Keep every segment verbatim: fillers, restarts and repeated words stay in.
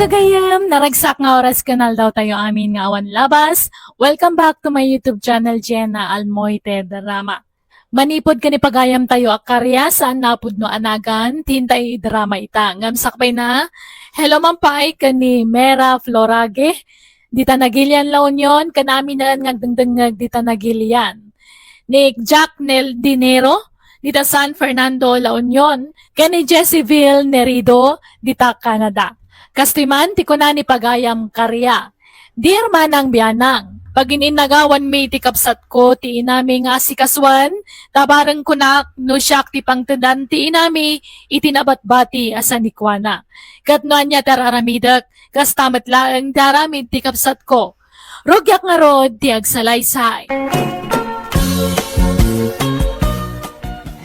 Gayam, naragsak nga oras ken aldaw tayo amin nga awan labas. Welcome back to my YouTube channel, Jenna Almoite Drama. Manipud ken ipagayam tayo a karya, saan napudno a nagan, ti intay idrama ita. Ngem sakbay na, hello man pay ken ni Mera Florage, dita Nagilian, La Union, ken amin nga agdengdengngeg dita Nagilian. Ni Jack Nel Dinero, dita San Fernando, La Union, ken ni Jessiville Nerido, dita Canada. Kastoy man ti kuna ni pagayam karya. Dear Manang Bianang, pagin-innagawanmi ti kabsatko ti inami nga asikasuan, ta bareng kunak no siak ti pangtedan ti inami iti nabatbati a sanikuana. Ket no ania ti ar-aramidek, kasta met laeng ti aramid ti kabsatko. Rugiak ngarud ti agsalaysay.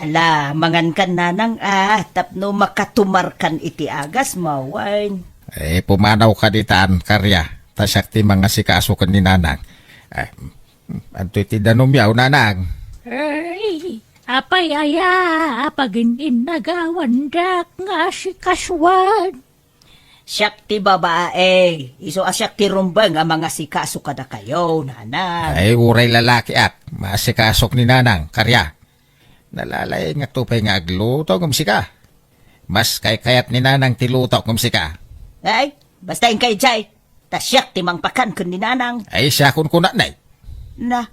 Ala, mangankan nanang a, tapno makatumarkan iti agas, mawen. Eh, pumanawka ditan, karya. Ta siak ti mangasikaso ken ni nanang. Eh, adtoy ti danumyo, nanang. Ay, apay aya a pagin-innagawandak nga asikasuan? Siak ti babae, isu a siak ti rumbeng a mangasikaso kadakayo, nanang. Ay, uray lalakiak, maasikasok ni nanang, karya. Nalalaingakto pay nga agluto ngem sika. Mas kaykayat ni nanang ti luto ngem sika. Ay, basta inkay jay, ta siak ti mangpakan ken ni nanang. Ay, siakon kunatnay. Na.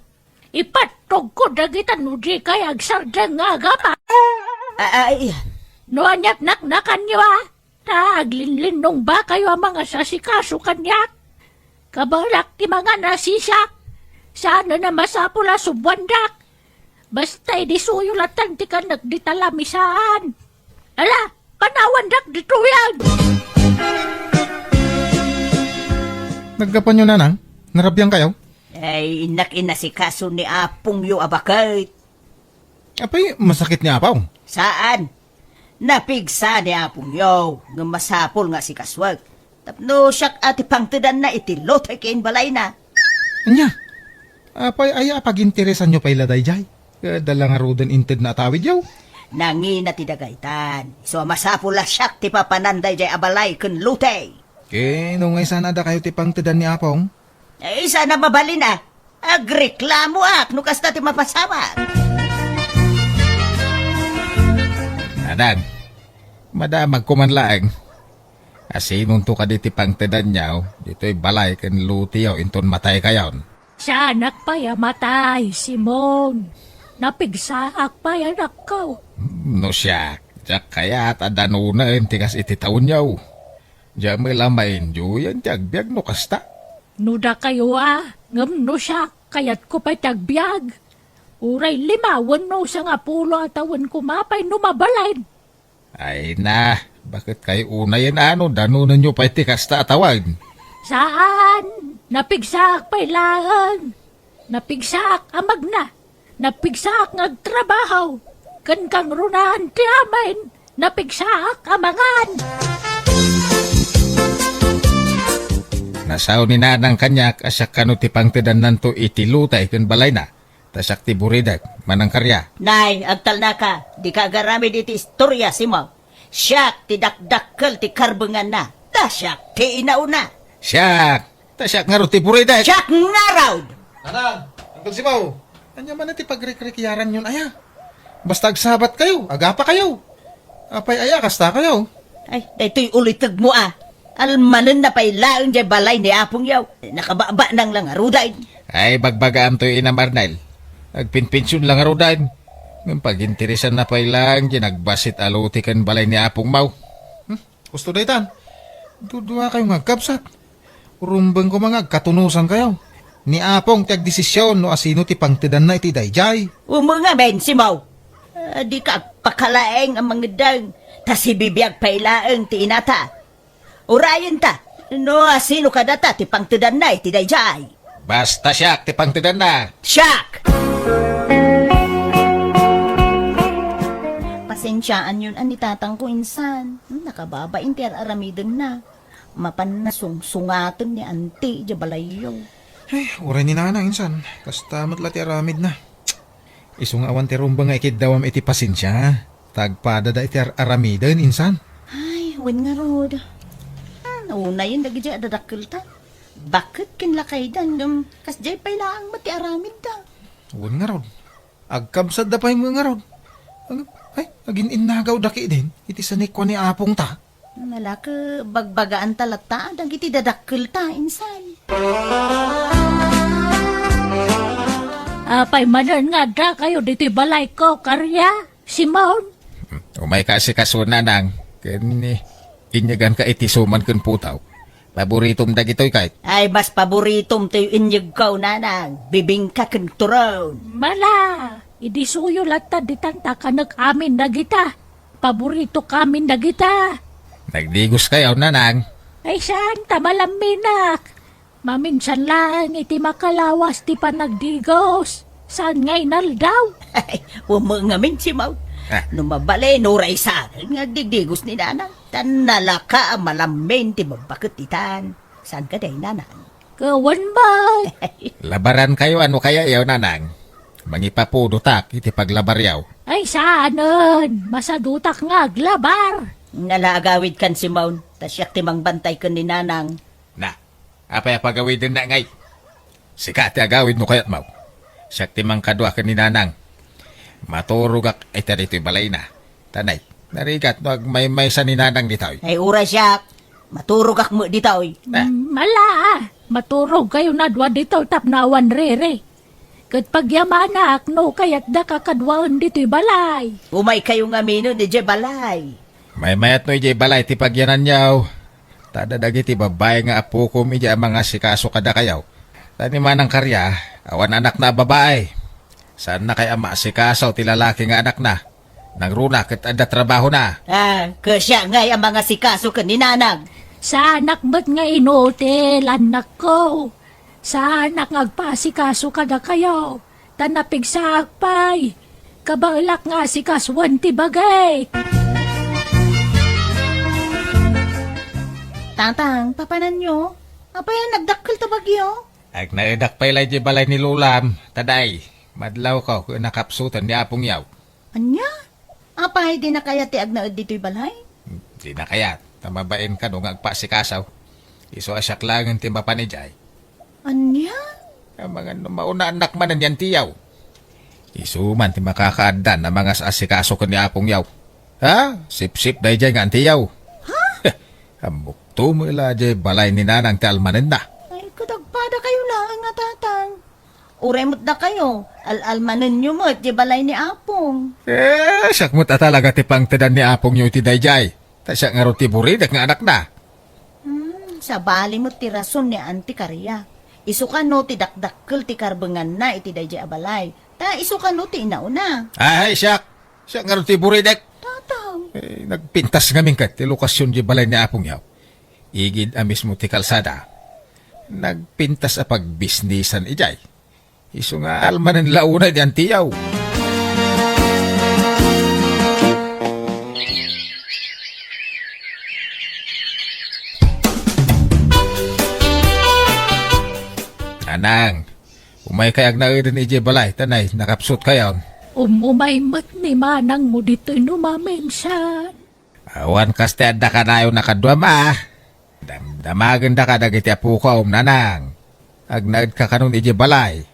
Ipattogko dagita no di kay agsardeng nga agama. Ay, no aniat naknakanyo a, ta aglinlinnongbakayo a mangasasikaso kaniak. Kabalak ti mangan a sisak. Saan a masapul a subuandak. Basta idi suyo latan ti kanak dita lamisaan. Ala, panawandak ditoyen. Naggapuanyo, nanang? Narabiangkayo? Ay, innak inasikaso ni apongyo a baket. Apay, masakit ni apaw? Saan. Napigsa ni apongyo, ngem masapul nga asikasuek. Tapno siak a ti pangtedanna iti lote ken balayna. Ania? Apay aya a paginteresanyo pay la daydiay? Adda la ngaruden intedna a tawidyo? Nangina ti dagaytan. Isu a masapul a siak ti papanan daydiay a balay ken lote. Ken no nga isana dakayo ti pangtedan ni apong? Eh, isana mabalin a. Agreklamoak no kasta ti mapasamak. Nanang, madamagko man laeng. Asinonto kadi ti pangtedanyo ditoy balay ken loteyo inton mataykayon? Saanak pay a matay, Simon. Napigsaak pay, anakko. No siak, diak kayat a danunen ti kas iti tawenyo. Diak met la maindiayen ti agbiag no kasta. No dakayo a, ngem no siak, kayatko pay ti agbiag. Uray lima wenno sangapulo a tawen koma pay no mabalin. Ay na, baket kay unayen a no danonenyo pay ti kasta a tawen? Saan, napigsaak pay laeng. Napigsaak a magna, napigsaak nga agtrabaho, ken kangrunaan ti amin, napigsaak a mangan. Nasao ni nanang kaniak a siak kano ti pangtedannanto iti lote ken balayna. Ta siak ti buridek, manangkarya. Nay, agtalnaka, dika agaramid iti istorya, Simon. Siak ti dakdakkel ti karbenganna, ta siak ti inauna. Siak, ta siak ngarud ti buridek. Siak ngarud! Nanang, Uncle Simon, ania man ti pagrikrikiaranyon aya? Basta agsabatkayo, agapakayo. Apay aya, kastakayo? Ay, daytoy ulitegmo a. Almanenna pay laeng diay balay ni apongyo. Nakababanang la ngaruden. Ay, bagbagaam toy inam Arnel. Agpinpension la ngaruden. Ngem paginteresanna pay laeng diay nagbasit a lote ken balay ni apongmo. Hmm? Husto daytan. Duduakayo nga agkabsat. Rumbeng koma nga agkatunosankayo. Ni apong ti agdesision no asino ti pangtedanna iti daydiay. Umengamin, Simon. Ah, dika agpakalaeng a mangeddeng, ta sibibiag pay laeng ti inata. Urayenta, no asino kadata ti pangtedanna iti daydiay. Basta siak ti pangtedanna. Siak! Pasensiaanyon a ni tatangko insan. Hmm, nakababain ti ar-aramidenna. Mapanna sungsungaten ni anti idiay balayyo. Eh, uray ni nanang insan. Kasta met la ti aramidna. Isu nga awan ti rumbeng nga ikiddawam iti pasensia. Tagpada da iti ar-aramiden insan. Ay, wen ngarud. Hmm, Naunayen dagiti a dadakkelta. Baket ken lakayda, ngem kasdiay pay laeng met ti aramidda. Wen ngarud, agkabsatda pay met ngarud. Ag-, ay, agin-innagawda ketdin iti sanikua ni apongta. Nalaka, bagbagaanta latta dagiti dadakkelta, insan. Apay manen nga addakayo ditoy balayko, Karya? Simon? Hmm, umayka asikaso, nanang, ken, eh, inyeganka iti suman ken putaw. Paboritom dagitoy, kayat? Ay, mas paboritom toy inyegko, nanang. Bibingka ken turon. Mala, idi suyo latta ditan ta kanek amin dagita. Paborito kamin dagita. Nagdigoskayo, nanang? Ay, saan ta malamminak? Maminsan laeng iti makalawas ti panagdigos. Saan nga inaldaw? Ay, umeng ngamin, Simon. Ah. No mabalin, uray saan nga agdigdigos ni nanang. Tan nalaka a malammin ti mabbaket ditan. Saan kadi, nanang? Kawan bay. Labarankayo no kayayo, nanang. Mangipapudotak iti paglabaryo. Ay, saanen. Masadutak nga aglabar. Nala agawidkan, Simon. Ta siak ti mangbantay ken ni nanang. Na, apay a pagawidenna ngay? Sika ti agawid no kayatmo. Siak ti mangkadua ken ni nanang. Maturogak ita ditoy balayna. Tanay, narigat no agmaymaysa ni nanang ditoy. Ay, uray siak. Maturogak met ditoy. Ah. Mm, ala, maturogkayon a dua ditoy tapno awan riri. Ket pagyamanak no kayatdaka kaduaen ditoy balay. Umaykayo ngaminen idiay balay. Maymayat no idiay balay ti pagyananyo. Ta adda dagiti babbai nga apokom idiay a mangasikaso kadakayo. Ta ni Manang Karya, awan anakna a babai. Saannakay a maasikaso ti lalaki nga anakna. Nangruna ket adda trabahona. Ah, ket siak ngay a mangasikaso ken ni nanang. Saanak met nga inutil, annakko. Saanak nga agpaasikaso kadakayo, ta napigsaak pay. Kabaelak nga asikasoen ti bagik. Tatang, papananyo? Apay a nagdakkel ta bagyo? Agnaedak pay la idiay balay ni Lolam, ta day, madlawko ket nakapsutan ni apongyo. Ania? Apay, dina kayat ti agnaed ditoy balay? Dina kayat, ta mabain kano nga agpaasikaso. Isu a siak laengen ti mapan idiay. Ania? Amangan no maunaanak manen ni antiyo. Isu man ti makakaaddan a mangas-asikaso ken ni apongyo. Ha? Sipsip daydiay nga antiyo. Ha? Ammokto met la diay balay ni nanang ti almanenna. Ay, ket agpadakayo laeng a tatang. Uray met dakayo, al-almanenyo met diay balay ni apong. Eh, siak met a talaga ti pangtedan ni apongyo iti daydiay. Ta siak ngarud ti buridek nga anakna. Hmm, sabali met ti rason ni Auntie Karia. Isu kano ti dakdakkel ti karbenganna iti daydiay a balay. Ta isu kano ti inauna. Ay, siak! Siak ngarud ti buridek. Tatang. Eh, nagpintas ngamin ket ti lokasion diay balay ni apongyo. Igid a mismo ti kalsada. Nagpintas a pagbisnisan idiay. Isu nga almanen la unay ni antiyo. Nanang, umaykay agnaeden idiay balay, ta nay, nakapsutkayon. Um-, umay met ni manangmo ditoy no maminsan. Awan kas ti adda kanayon a kaduam a. Damdamagendaka dagiti apokom, nanang. Agnaedka kanon idiay balay.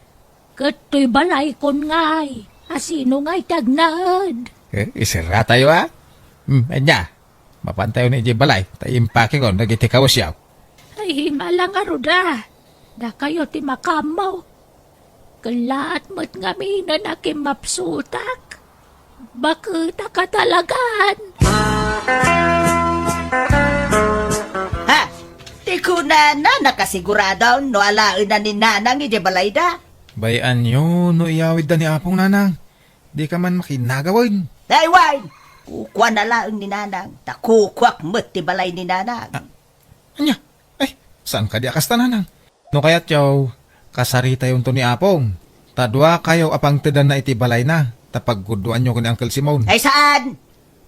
Ket toy balaykon ngay, a sino ngay ti agnaed? Eh, iserratayo a? Hmm, ania? Mapantayon idiay balay, ta impakekon dagiti kawesyo. Ay, mala ngarud a. Dakayo ti makaammo. Kellaat met ngamin a nakimmapsutak. Baketaka talagan. Ha? Ti kunana, nakasigurado no alaenna ni Nanang idiay balayda? Bay-anyo no iyawidda ni Apong, Nanang. Dika man makinagawen. Ay, wen! Kukuana laeng ni Nanang, ta kukuak met ti balay ni Nanang. Ah, ania? Ay, saan kadi a kasta, Nanang? No kayatyo, kasaritayonto ni Apong. Ta duakayo a pangtedanna iti balayna, ta paggudduanyo ken ni Uncle Simon. Ay, saan?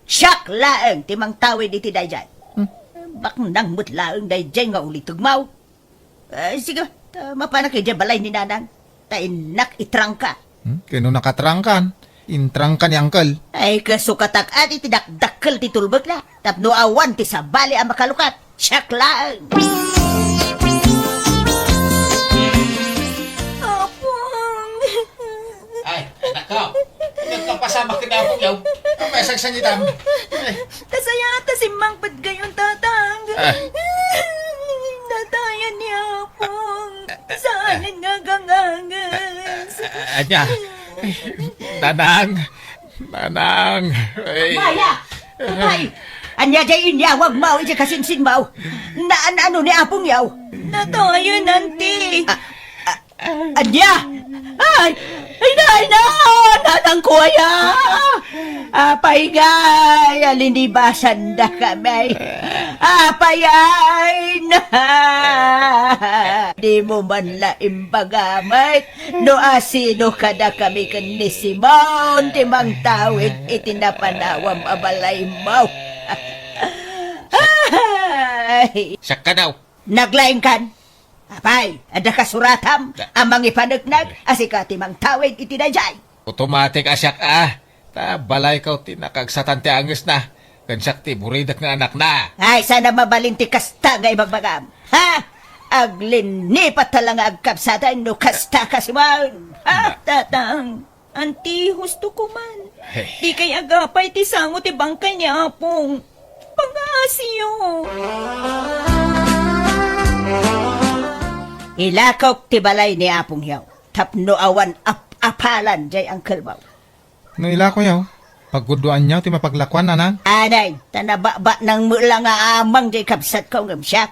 Siak laeng ti mangtawid iti daydiay. Hmm. Baknang met laeng daydiay nga ulitegmo. Ay, sige, ta mapanak idiay balay ni Nanang. Ta innak itrangka. Hmm? Ken no nakatrangkan, intrangka ni Uncle. Ay, kasukatak adi ti dakdakkel ti tulbekna. Tapno awan ti sabali a makalukat. Siak laeng. Apong. Ay, anak ko. Nagpapasamak ka na, Apong, yaw. Ang masagsangitan. Ay. Tasaya ta simmangpet kayon, Tatang. Ah. Natayan ni Apong. Saanen nga gangangas. Ah, ah, anya? Nanang. Nanang. Ay. Maya! Ay! Anya jay inyawag mo, iti kasinsin mo? Naan-ano ni Apong yaw? Natayan, Auntie. Ah, ah, anya? Ay! Ay, nay, nay! Nanang ko, aya! Apay ngay, alinibasan da kami. Apay ay na! Di mo man la imbaga met no asino kadakami ken ni Simon ti mangtawid iti napanawam a balaymo. Ay! Siak kano? Naglaingkan? Apay, adda kasuratam a mangipaneknek a sika ti mangtawid iti daydiay? Automatic a siak a. Ta balayko ti nakaagsatan ti angesna, ken siak ti buridek nga anakna. Ay, saan a mabalin ti kasta nga ibagbagam? Ha? Aglinipat ta la nga agkabsatan no kasta ka, Simon. Ha, Tatang? Auntie, husto ko man. Hey. Dikay agapay ti sango ti bangkay ni Apong. Pangaasiyo. Ilakok ti balay ni Apong yaw tapno awan ap-apalan jay uncle mo. No ilako yaw, pagguduan yaw ti mapaglakuan, nanang? Anay, ta nababa nang mula nga amang jay kabsatko ngem siak.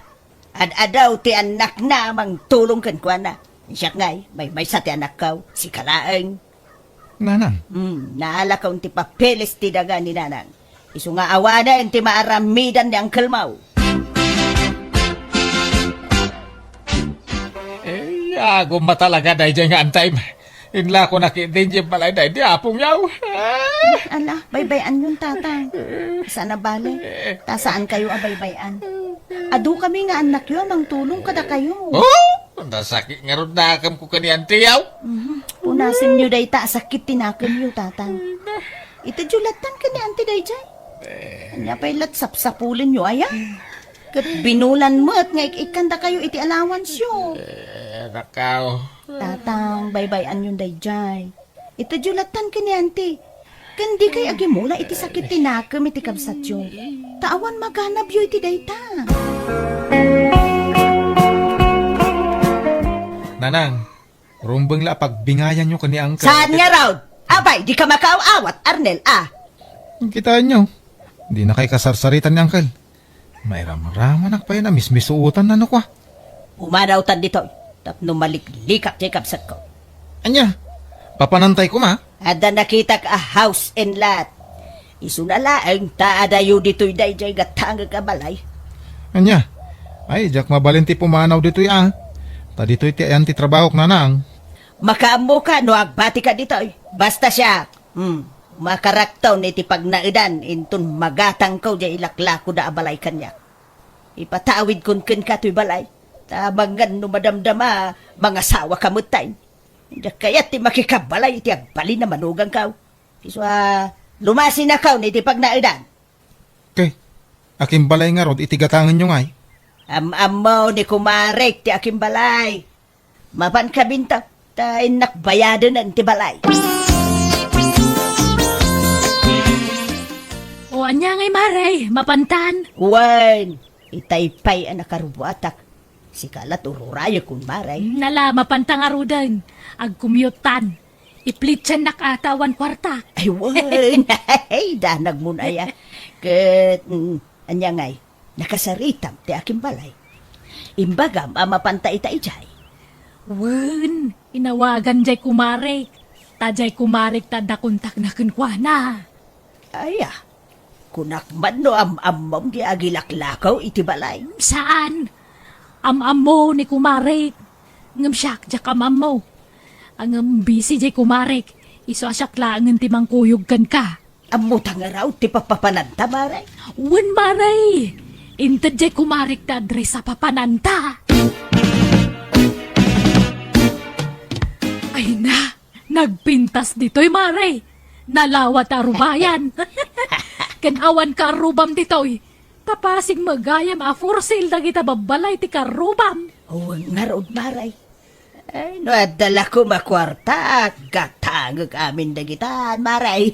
Ad-adaw ti annakna a mangtulong kenkuana. Siak ngay, maymaysa ti annakko, sika laeng. Nanang. Hmm, naalakon ti papeles ti daga ni nanang. Isu nga awanen ti maaramidan ni uncle mo. Eh, agum a talaga daydiay nga antay. Inlakonak idin ti balay daydi Apong yaw. Ala, baybay-anyon, Tatang. Saan a bale? Ta saan kayo a baybay-an. Adu kami nga annakyo a mangtulong kadakayo. Oh, nasakit ngarud nakemko ken ni Auntie yaw. Mhm. Punasenyo dayta a sakit ti nakemyo, Tatang. Itedyo lattan ken ni Auntie daydiay. Eh. Ania pay lat sapsapulenyo aya? Ket binulan met nga ik-ikkandakayo iti allowanceo. Eh, nakaw. Tatang, baybay-anyon daydiay. Itedyo lattan ken ni Auntie. Ken dikay agimula iti sakit ti nakem iti kabsatyo. Ta awan maganabyo iti dayta. Nanang, rumbeng la a pagbingayanyo ken ni Uncle. Saan ngarud? Apay, dika makaaw-awat, Arnel, a? Kitaenyo, dinakay kasarsaritan ni Uncle. Mairamramanak pay a mismisuotan nano kua. Pumanawtan ditoy, tapno maliklikak ti kabsatko. Ania? Papanantay koma? Adda nakitak a house and lot. Isuna laeng ta adayo ditoy daydiay gatangek a balay. Ania? Ay, diak mabalin ti pumanaw ditoy a. Ta ditoy ti ayan ti trabahok, nanang. Makaammoka no agbatika ditoy. Basta siak, hmm, makarakton iti pagnaedan inton magatangko diay ilaklakoda a balay kaniak. Ipatawidkon kenka toy balay. Ta amangan no madamdama, mangasawaka metten. Diak kayat ti makikabalay iti agbalin a manuganko. Isu a, lumasinakon iti pagnaedan. Kay, akimbalay ngarud iti gatangenyo ngay? Am-ammo ni kumarek ti akimbalay. Mapan kabinta, ta innak bayadenen ti balay. O, ania ngay, Mare? Mapantan? Wen, itay pay a nakarubuatak. Sika la ti ururayekon, Mare. Nala, mapanta ngaruden. Agcommute-tan. Iplitsannak a ta awan kuartak. Ay, wen. Ay, danagmon aya. Ket, mm, ania ngay? Nakasaritam ti akimbalay. Imbagam a mapanta ita idiay. Wen, inawagan jay kumarek. Ta jay kumarek ta adda kontakna kenkuana. Aya, kunak man no am-ammom ti agilaklakaw iti balay. Saan. Am-ammo ni kumarek. Ngem siak, diak am-ammo. Ngem busy jay kumarek. Isu a siak laengen ti mangkuyog kenka. Ammota ngarud ti papapananta, Mare? Wen, Mare. Inted jay kumarek ti address a papananta. Ay na, nagpintas ditoy, Mare. Nalawa ti arubayan. Ken awan kaarrubam ditoy. Ta pasig met gayam a for sale dagita babbalay ti karrubam. Wen ngarud, Mare. Ay, no adda la koma kuarta, gatangek amin dagitan, Mare.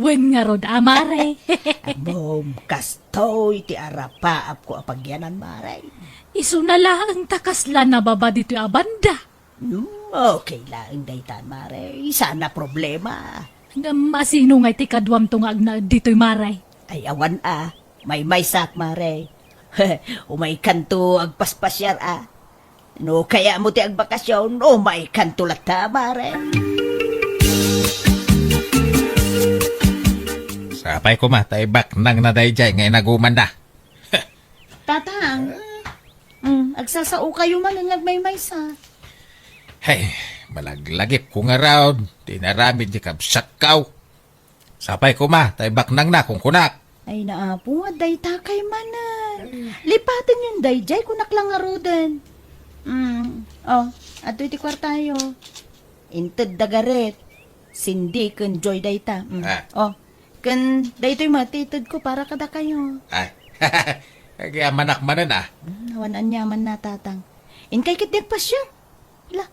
Wen ngarud a, Mare. Ammom, kastoy ti arapaapko a pagyanan, Mare. Isuna laeng ta kasla nababa ditoy a banda. Hmm, okay laeng daytan, Mare. Saan a problema. Ngem asino ngay ti kaduamto nga agnaed ditoy, Mare? Ay, awan a. Maymaysak, Mare. Umaykanto agpaspasiar a. No kayatmo ti agbakasyon, umaykanto latta, Mare. Sapay koma, ta ibaknangna daydiay nga inagumanna. Tatang, mm, agsasaokayo man nga agmaymaysa. Hey, malaglagipko ngarud ti inaramid ni kabsatko. Sapay koma, ta ibaknangna, kunkunak. Ay, naapo, dayta kay manen. Lipatenyon daydiay, kunak la ngaruden. Mm, oh, adtoy ti kuartayo. Inted da Gareth. Cindy ken Joy dayta. Mm. Ah. Oh, ken daytoy met ti itedko para kadakayo. Ay. Agyamanak manen, ah. Mm, awan aniamanna, Tatang. Inkay ketdi agpasiar. La,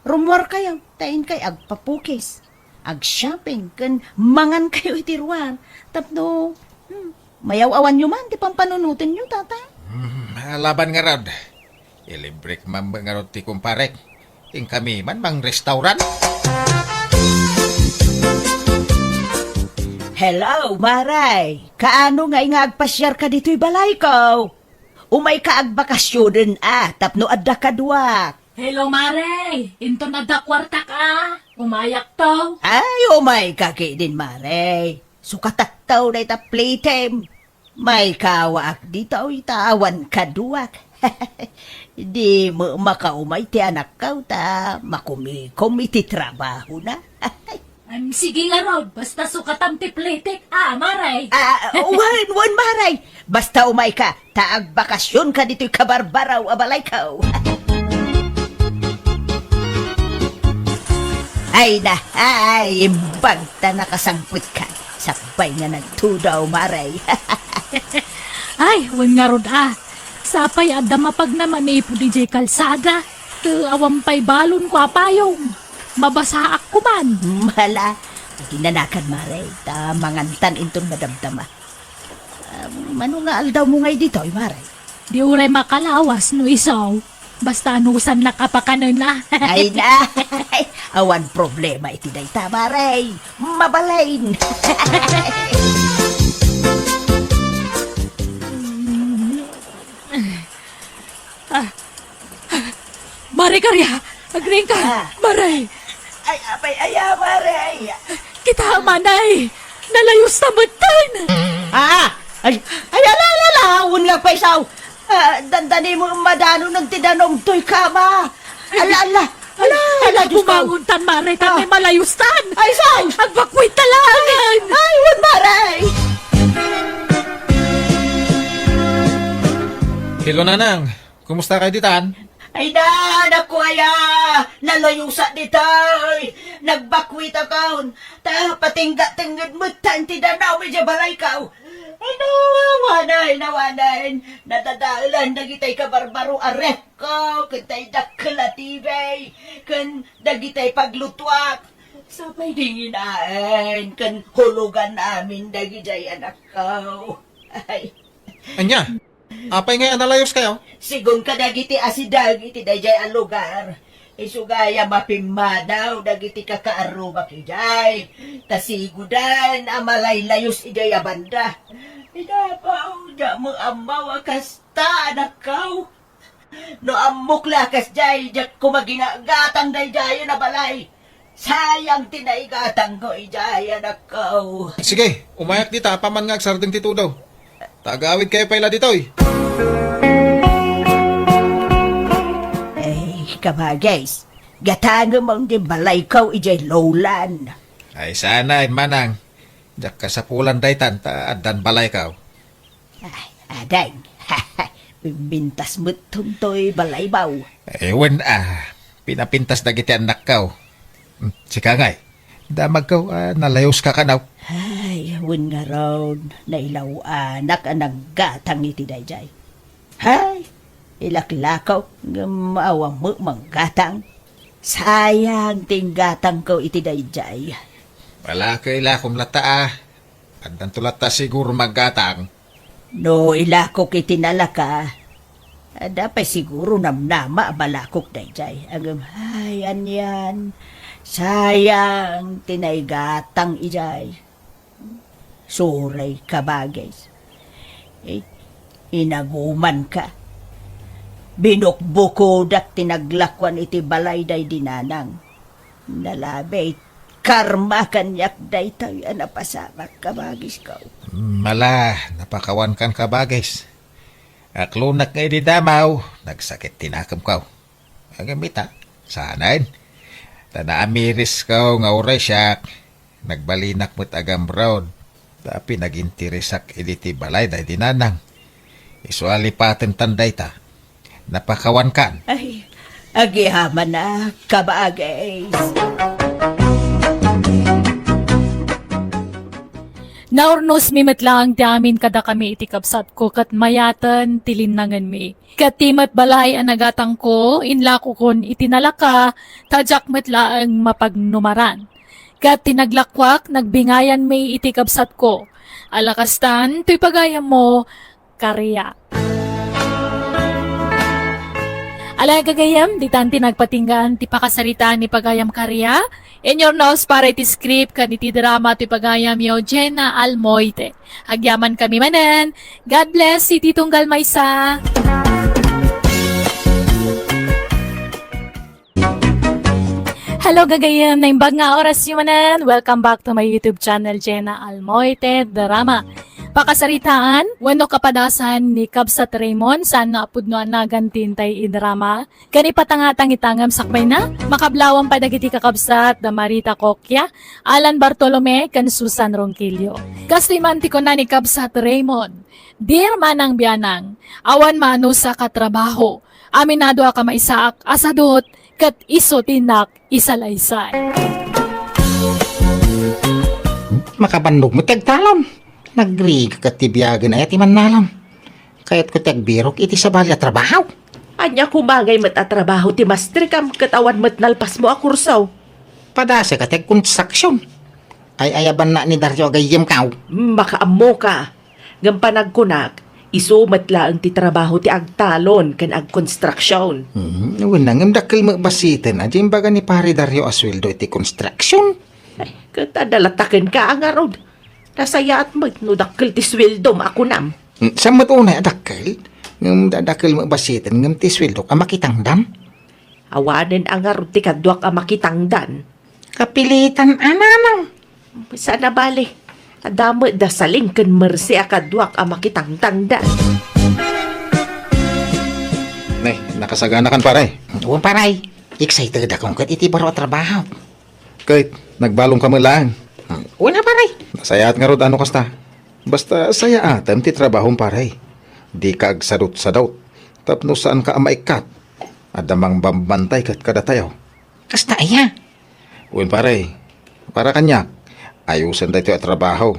rummuarkayo, ta inkay agpapukis, agshopping, ken mangankayo iti ruar. Tapno, hmm, mayaw-awanyo man ti pampanunotenyo, Tatang. Hmm, alaban ngarud. Ilibrek man ngarud ti kumparek. Inkami man mangrestaurant. Hello, Mare. Kaano ngay nga agpasiarka ditoy balayko? Umayka agbakasyonen a tapno adda kaduak. Hello, Mare. Inton adda kuartak a, umayakto. Ay, umayka ketdin, Mare. Sukatakto dayta playtem. Maykawaak ditoy ta awan kaduak. Di met makaumay ti anakko ta makumikom iti trabahona. Em, sige ngarud, basta sukatam ti playtek, a, Mare. Ah, wen, wen, Mare. Basta umayka, ta agbakasyonka ditoy kabarbaraw a balayko. Ay na, ay, imbag ta nakasangpetka. Sakbay nga nagtudaw, Mare. Ay, wen ngarud a. Sapay adda mapagna manipud idiay kalsada. Ket awan pay balonko a payong. Mabasaak koman. Mala, aginanakan, Mare, ta mangantan inton madamdama. Ah, mano nga aldawmo ngay ditoy, Mare? Di uray makalawas no isu. Basta anusannak a pakanen a. Ay na, awan problema iti dayta, Mare. Mabalin. Ah, Mare Karia, agriingka, Ah. Mare. Ay, apay, aya, Mare, ay. Kita, Manay, nalayusta metten. Ah, ay, ay, ala, ala, ala, wen nga paysaw. Ah, dandani mo madano nang ti danong toy kama. Ala, ala, ala, ala, Diyos ko. Bumangon tan, Mare, tan Ah. Malayustan. Ay, saw. Agbakwit ta laengen. Ay, wen, Mare. Hello, Nanang. Kumusta kayo ditan? Ay na, naku aya! Nalayusak ditoy! Nagbakwitakon! Ta patingga-tengnged metten ti danum idiay balayko! Ay na, awanen, awanen! Nadadaelan dagitay kabarbaro a refko, ken tay dakkel a T V, ken dagitay paglutuak. Sapay dinginaen, ken hulugan amin dagidiay anakko. Ay. Ania? Apay ngay a nalayuskayo? Sigun kadagiti asideg iti daydiay a lugar, isu gayam a pimmanaw dagiti kakaarrubak idiay, ta siguden a malaylayus idiay a banda. Idapaw, diak met ammo a kasta, anakko. No ammok la kasdiay, diak koma ginagatang daydiayen a balay. Sayang ti naigatangko idiay, anakko. Sige, umayak dita, apaman nga agsardeng ti tudo. Ta agawidkayo pay la ditoy. Ay, kabagis, gatangem di balayko idiay lowland. Ay, saan, manang. Diak kasapulan daytan, ta addan balayko. Ay, ading. Pimpintas met toy balaymo. Eh, wen a, pinapintas dagiti annakko. Hmm, sika ngay, damagko a nalayuska kano. Ay, Wen ngarud, nailaw-anak a naggatang iti daydiay. Hay, ilaklakaw, ngem awan met manggatang. Sayang ti inggatangko iti daydiay. Wala ka ilakom latta, a. Addanto latta siguro manggatang. No ilakok iti nalaka, adda pay siguro namnama a malakok daydiay. Ngem, ay, anian, sayang ti naigatang idiay. Sorry, kabagis. Eh, inagumanka. Binukbukodak ti naglakuan iti balay daydi nanang. Nalabi, karma kaniak daytoy a napasamak, kabagisko. Mala, napakawankan, kabagis. Aklonak nga idi damaw, nagsakit ti nakemko. Ngem ita, saanen. Ta naamirisko nga uray siak, nagbalinak met a gamrod. Ta pinaginteresak idi ti balay daydi nanang. Isu a lipatentan dayta. Napakawankan. Ay, agyamanak, kabagis. Naurnosmi met laeng ti amin kadakami iti kabsatko ket mayaten ti linnangenmi. Ket ti met balay a nagatangko, inlakokon iti nalaka, ta diak met laeng mapagnumaran. Ket ti naglakuak, nagbingayanmi iti kabsatko. Ala kastan, toy pagayammo, Karia. Ala gagayam, ditan ti nagpatinggaan ti pakasaritaan ni pagayam Karia. In your nose para iti script ken iti drama ti pagayam yo, Jenna Almoite. Agyamankami manen. God bless iti tunggal maysa. Hello, gagayem. Naimbag nga oras yu manen. Welcome back to my YouTube channel, Jenna Almoite Drama. Pakasaritaan, wenno kapadasan ni Kabsat Raymond, saan nga a pudno a nagan ti intay idrama. Ken ipatangtang ita ngem sakbayna, makablawan pay dagiti kakabsat da Marita Coquia, Alan Bartolome, ken Susan Ronquillo. Kastoy man ti kuna ni Kabsat Raymond, Dear Manang Bianang, awan maanusak a trabaho. Aminado a kamaysaak a sadut, ket isu ti innak isalaysay. Makabannog met ti agtalon. Nagrigat ti biagen aya ti mannalon. Kayatko ti agbirok iti sabali a trabaho. Ania koma ngay met a trabaho ti mastrikam ket awan met nalpasmo a kurso? Padasek a ti agkonstruksion. Ay-ayabanna ni Dario a gayyemko. Makaammoka. Ngem panagkunak, isu met laeng ti trabaho ti agtalon ken agkonstruksion. Hmm, wen, ngem dakkel met bassiten a di imbaga ni Pare Dario a sueldo iti konstruksion. Ay, ket adda latta kenka a ngarud. Nasayaat met no dakkel ti sueldom a kunam. Hmm, saan met unay a dakkel? Ngem da-, dakkel met bassiten ngem ti sueldok a makitangdan. Awanen a ngarud ti kaduak a makitangdan. Kapilitan a nanang. Saan a bale. Adda met da Saling ken Mercy a kaduak a makitangtangdan. Ne, nakasaganakan, pare. Wen, pare. Excited akon ket iti baro a trabaho. Ket, nagbalongka met laeng. Wen a, pare. Nasayaat ngarud a no kasta. Basta sayaatem ti trabahom, pare. Dika agsadutsadut. Tapno saanka a maikkat. Adda mangbambantay ket kadatayo. Kasta aya? Wen, pare, para kaniak, ayosen daytoy a trabaho.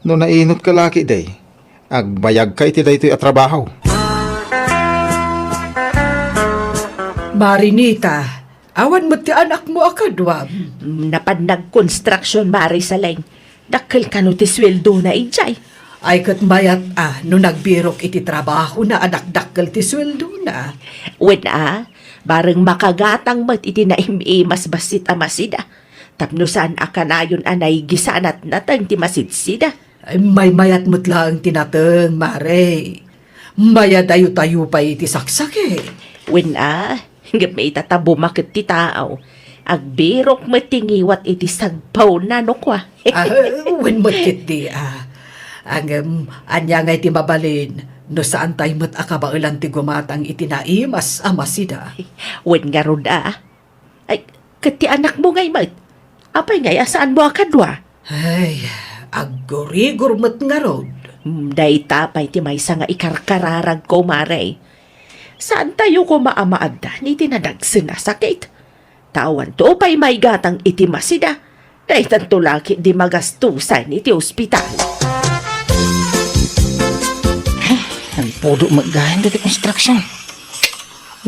No nainot ka laki, day, agbayagka iti daytoy a trabaho. Marinita, awan met ti anakmo a kaduam? Napan nagkonstruksion, Mari Saleng. Dakkel kano ti sueldona idiay? Ay, ket mayat a no nagbirok iti trabahona a dakdakkel ti sueldona. Wen a, bareng makagatang met iti naim-imas bassit a masida. Tapno saan a kanayon a naigisanat nateng ti masidsida. Ay, maymayat met laeng ti nateng, Mare. Mayadayo-dayo pay iti saksakit. Wen a, ngem ita ta bumaket ti tao. Agbirok met ti ngiwat iti sagpawna no kua. Ah, wen met ketdi, ah. Ngem, ania ngay ti mabalin no saantay met a kabaelan ti gumatang iti naimas a masida? Wen ngarud, ah. Ay, ket ti anakmo ngay met? Apay ngay a saanmo a kadua? Ay, aggurigor met ngarud. Hmm, dayta pay ti maysa nga ikarkararagko, Mare. Saantayo koma a maaddan iti nadagsen a sakit. Ta awanto pay maigatang iti masida. Daytanto la ketdi magastusan iti ospital. Ay, nagpudo met gayam daytoy construction.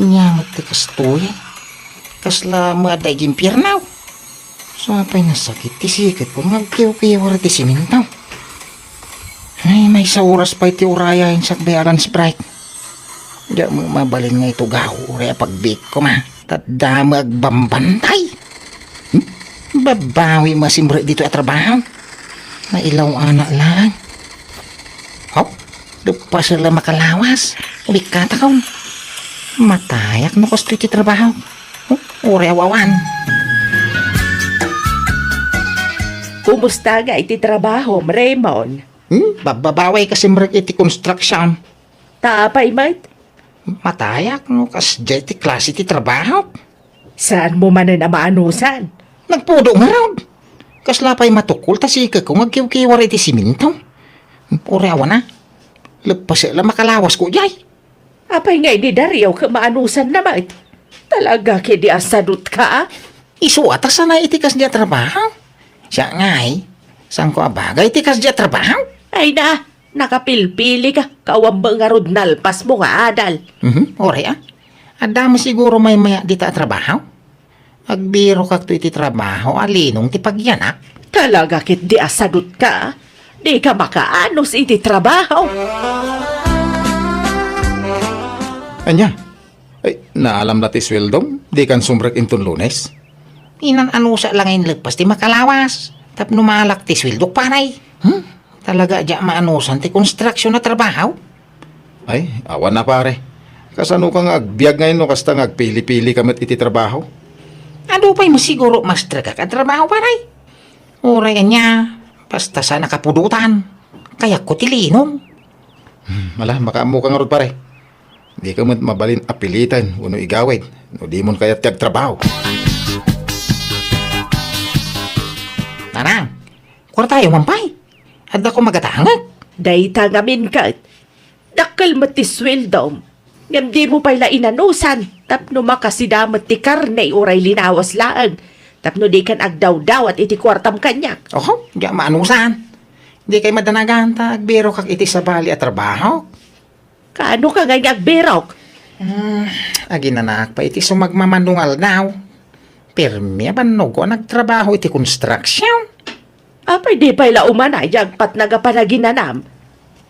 Ania met ti kastoy? Kasla maadda iti impierno. Sa pay nasakit ti siketko nga agkiwkiwar ti siminto. Ay, maysa oras pay ti urayen sakbay a lunch break. Diak met mabalin nga itugaw uray a pagbiit koma. Ta adda met agbambantay. Hmm? Babawi met a simrek ditoy a trabaho. Nailaw-anak laeng. Hop, leppes la makalawas. Ulikkatakon. Matayak no kastoy ti trabaho. Huh? Uray awan. Kumusta ngay ti trabahom, Raymond? Hmm? Babawi ka simrek iti construction. Ta apay met? Matayak no kasdiay ti klase ti trabaho. Saanmo manen a maanusan? Nagpudo ngarud. Kasla pay matukol ta siketko nga agkiwkiwar iti siminto. Uray awan a. Leppes la makalawasko diay. Apay ngay ni Dario ket maanusanna met? Talaga ketdi a sadutka, a? Isu a ta sanay iti kasdi a trabaho. Siak ngay, saanko a bagay iti kasdi a trabaho? Ay na, nakapilpili ka, kawan met ngarud nalpasmo nga adal. Mhm, uray a. Adda met siguro maymayat dita a trabaho? Agbirokakto iti trabaho a linong ti pagyanak. Talaga ketdi a sadutka, a? Dika makaanus iti trabaho. Ania? Ay, naalam la ti sueldom? Dikan sumrek inton Lunes? Inan-anusak la nga inleppes ti makalawas tapno maalak ti sueldok, pare. Hmm? Talaga a diak maanusan ti construction a trabaho? Ay, awan a, pare. Kasanoka nga agbiag ngay no kasta nga agpili-pili ka met iti trabaho? Adu pay met siguro maestrekak a trabaho, pare. Uray ania, basta saan a kapudotan. Kayatko ti linong. Hmm, ala, makaammoka ngarud, pare. Dika met mabalin a piliten wenno igawid no dimon kayat ti agtrabaho. Nanang, kuartayo man pay. Addakon magatangek. Dayta ngamin ket, dakkel met ti sueldom. Ngem dimo pay la inanusan tapno makasida met ti karne uray linawas laeng, tapno dikan agdawdawat iti kuartam kaniak. Oho, diak maanusan. Dikay madanagan ta agbirokak iti sabali a trabaho. Kaano ka ngay nga agbirok? Hmm, aginanaak pay iti sumagmamano nga aldaw. Permi a bannogko a nagtrabaho iti construction. Apay di pay la umanay ti agpatnag a panaginanam?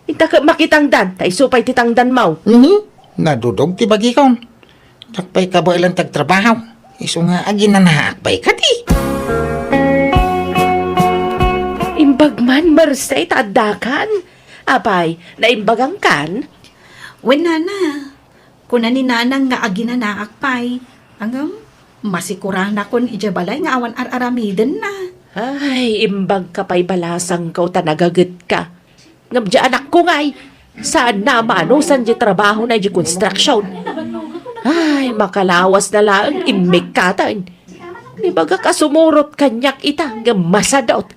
Inta ket makitangdan, ta isu pay ti tangdanmo. Mhm. Nadudog ti bagikon. Diak pay kabaelan ti agtrabaho. Isu nga aginanaak pay kadi. Imbag man, Merced, ta addakan. Apay, naimbagankan? Wen, nana. Kuna ni nanang nga aginanaak pay. Ngem, masikuranakon idiay balay nga awan ar-aramidenna. Ay, imbagka pay balasangko ta nagagetka. Ngem diay anakko ngay, saanna a maanusan diay trabahona idiay construction. Ay, makalawasna laeng immikkaten. Ibagak a sumurot kaniak ita, ngem masadut.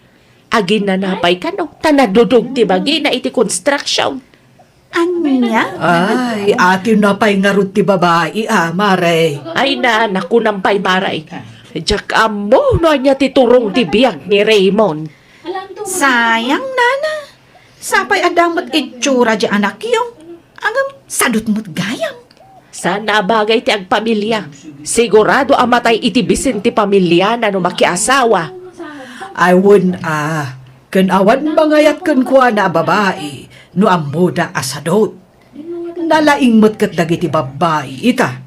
Aginana pay kano, ta nadudog ti bagina iti construction. Ania? Ay, atinna pay ngarud ti babai, a, Mare. Ay na, nakunam pay, Mare. Diak ammo no ania ti turong ti biag ni Raymond. Sayang, nana. Sapay adda met itsura diay anakyo. Ngem, sadut met gayam. Saan a bagay ti agpamilia. Sigurado a matay iti bisin ti pamiliana no makiasawa. Ay, wen a, ken awan mangayat kenkuana a babai no ammoda a sadut. Nalaing met ket dagiti babbai ita.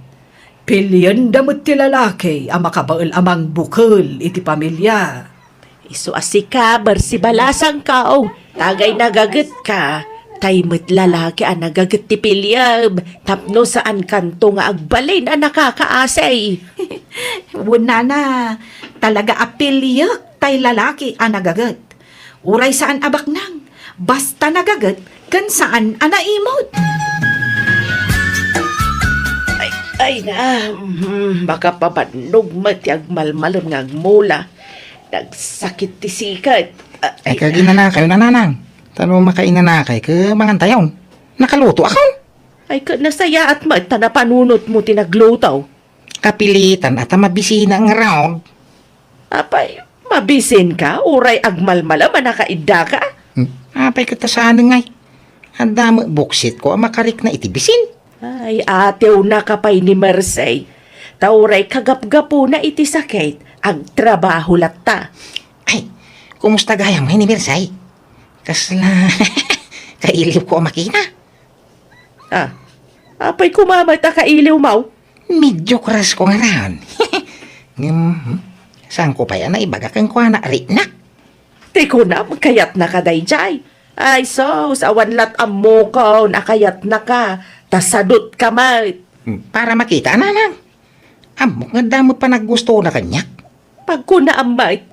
Pilienda met ti lalaki a makabael a mangbukel iti pamilia. Isu a sika, Merced, balasangko, ta agay nagagetka, tay met lalaki a nagaget ti piliem, tapno saankanto nga agbalin a nakakaasi. Wen, nana, talaga a piliek tay lalaki a nagaget. Uray saan a baknang, basta nagaget ken saan a naimut. Ay, ay na, mm, makapabannog met ti agmalmalem nga agmula. Nagsakit ti siket. Ah, ay, ay, kaginanakayo, nanang. Ta no makainanakay, ket mangantayon. Nakalutoakon. Ay, ket nasayaat met ta napanunotmo ti nagluto. Kapilitan a ta mabisina ngarud. Apay, Abisinka, uray agmalmalem a nakaiddaka? Hmm, apay ket ta saanen ngay? Adda met buksitko a makarikna iti bisin. Ay, atiwnaka pay ni Mercey. Ta uray kagapgapuna iti sakit, agtrabaho latta. Ay, kumusta gayam ngay ni Mercey? Kasla kailiwko a makita. Ah, apay koma met a kailiwmo? Medyo crush ko ngarud. Ngem, hmm, saanko pay a naibaga kenkuana, riknak. Ti kunam, kayatnaka daydiay. Ay, sus, awan lat' ammokon a kayatnaka, ta sadutka met. Hmm, para makita, nanang. Ammok nga adda met panaggustona kaniak. Pagkunaam met.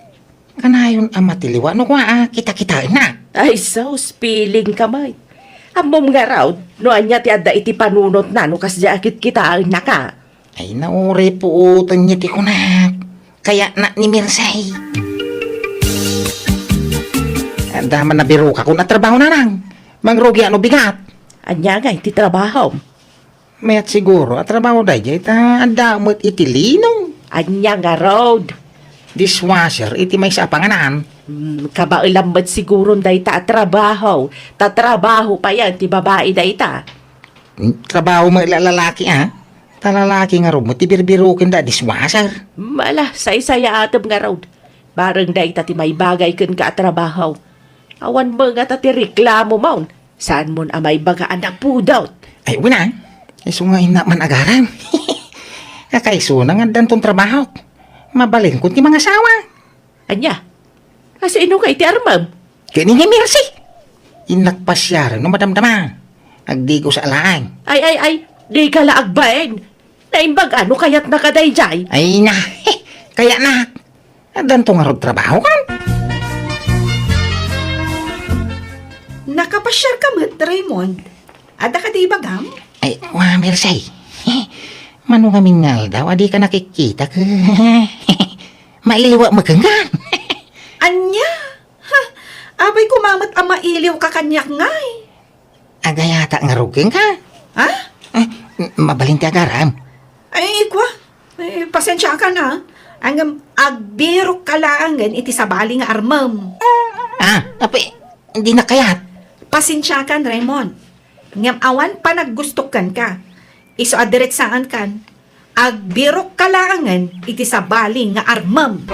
Kanayon a matiliwa no kua a kita-kitaenna. Ay, sus, feelingka met. Ammom ngarud, no ania ti adda iti panunotna no kasdiay a kitkitaennaka. Ay, nauray puoten ti kunak. Kayatnak ni Mercey. Adda man nabirokakon a trabaho, nanang. Mangrugiak no bigat. Ania ngay ti trabahom? Mayat siguro a trabaho daydiay ta adda met iti linong. Ania ngarud? Dishwasher iti maysa a panganan. Hmm, kabaelam met siguron dayta a trabaho. Ta trabaho payen ti babai dayta. Hmm, trabaho met la lalaki, a? Ta lalaki ngarud met ti birbirokenda a dishwasher. Hmm, ala, saysayaatem ngarud. Bareng dayta ti maibagay kenka a trabaho. Awan met ngata ti reklamomon. Saanmon a maibaga a napudot? Ay, wen a. Isu nga innak man agaram. Kakaisuna nga addanton trabahok. Mabalinkon ti mangasawa. Ania? Kasino ngay ti armem? Ken ni Mercey. Innak pasiaren no madamdama. Agdigosa laeng. Ay, ay, ay. Dika la agbain. Naimbag a no kayatnaka daydiay? Ay na, kayatnak. Addanto ngarud trabaho kan? Nakapasiarka met, Raymond. Adda kadi ibagam? Ay, wa, Mercey. Mano ngamin nga aldaw a dika nakikita ket mailiwak met kenka. Ania? Ha? Apay koma met a mailiwka kaniak ngay? Agayatak ngarud kenka. Ha? Eh, mabalin ti agaram. Ay, kua. Ay, pasensiakan, a. Ngem agbirokka laengen iti sabali nga armem. Ah, apay, dinak kayat. Pasensiakan, Raymond. Ngem awan panaggustok kenka. Isu a diretsaankan. Agbirokka laengen iti sabali nga armem.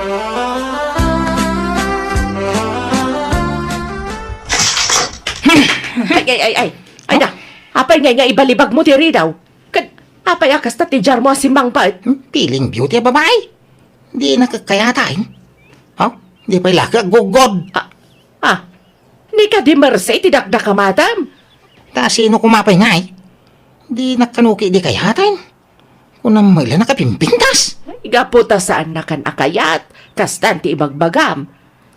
Ay, ay, ay, ay. Ay na, apay ngay nga ibalibagmo ti ridaw? Ket apay a kasta ti diarmo a simmangpet? Hmm, feeling beauty a babai. Dinak kayataen. Ha? Di pay la ka aggugod. Ah, ah. Ni kadi Mercey ti dakdakamatam. Ta sino koma pay ngay? Dinak kano ketdi kayataen. Kunam met la nakapimpintas. Ay, gapu ta saannakan a kayat, kastan ti ibagbagam.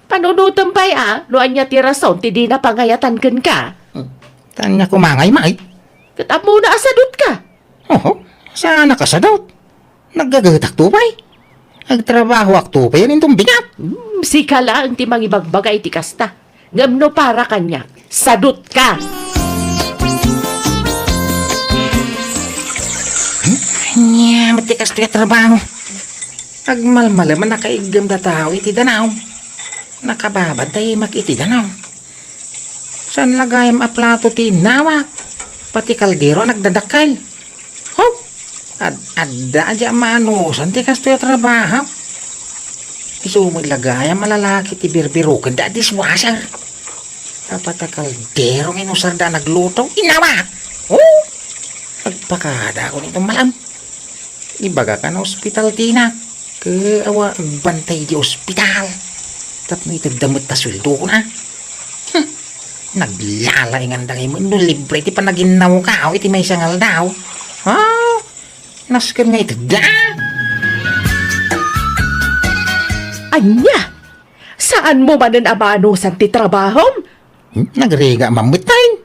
Panunotem pay a, no ania ti rason ti dina pangayatan kenka. Hmm. Ta ania koma ngay, May? Ket ammona a sadutka. Oho, saanak a sadut. Naggagatak to pay. Agtrabahoak to pay, inton bigat. Hmm, sika laeng ti mangibagbagay ti kasta. Ngem no para kaniak, sadutka. Hmm? Ania met ti kastoy a trabaho? Agmalmalem a nakaiggem da tao iti danaw. Nakababad ta imak iti danaw. Saan la gayam a plato ti innawak? Pati kaldero a nagdadakkel. Ho! Ad-, adda a di a maanusan ti kastoy a trabaho. Isu met la gayam a lalaki ti birbirokenda a dishwasher. Apat a kaldero nga inusarda a nagluto. Inawak! Oh! Agpakadakon iton malam. Ibagak a naospital ti inak. Ket awan agbantay di ospital. Tapno itedda met ta sueldona. Hmm. Naglalainganda ngay met no libre ti panaginnawko iti maysa nga aldaw. Ha? Nasken nga itedda. Ania? Saanmo manen a maanusan ti trabahom? Hmm, nagrigat man met tayen.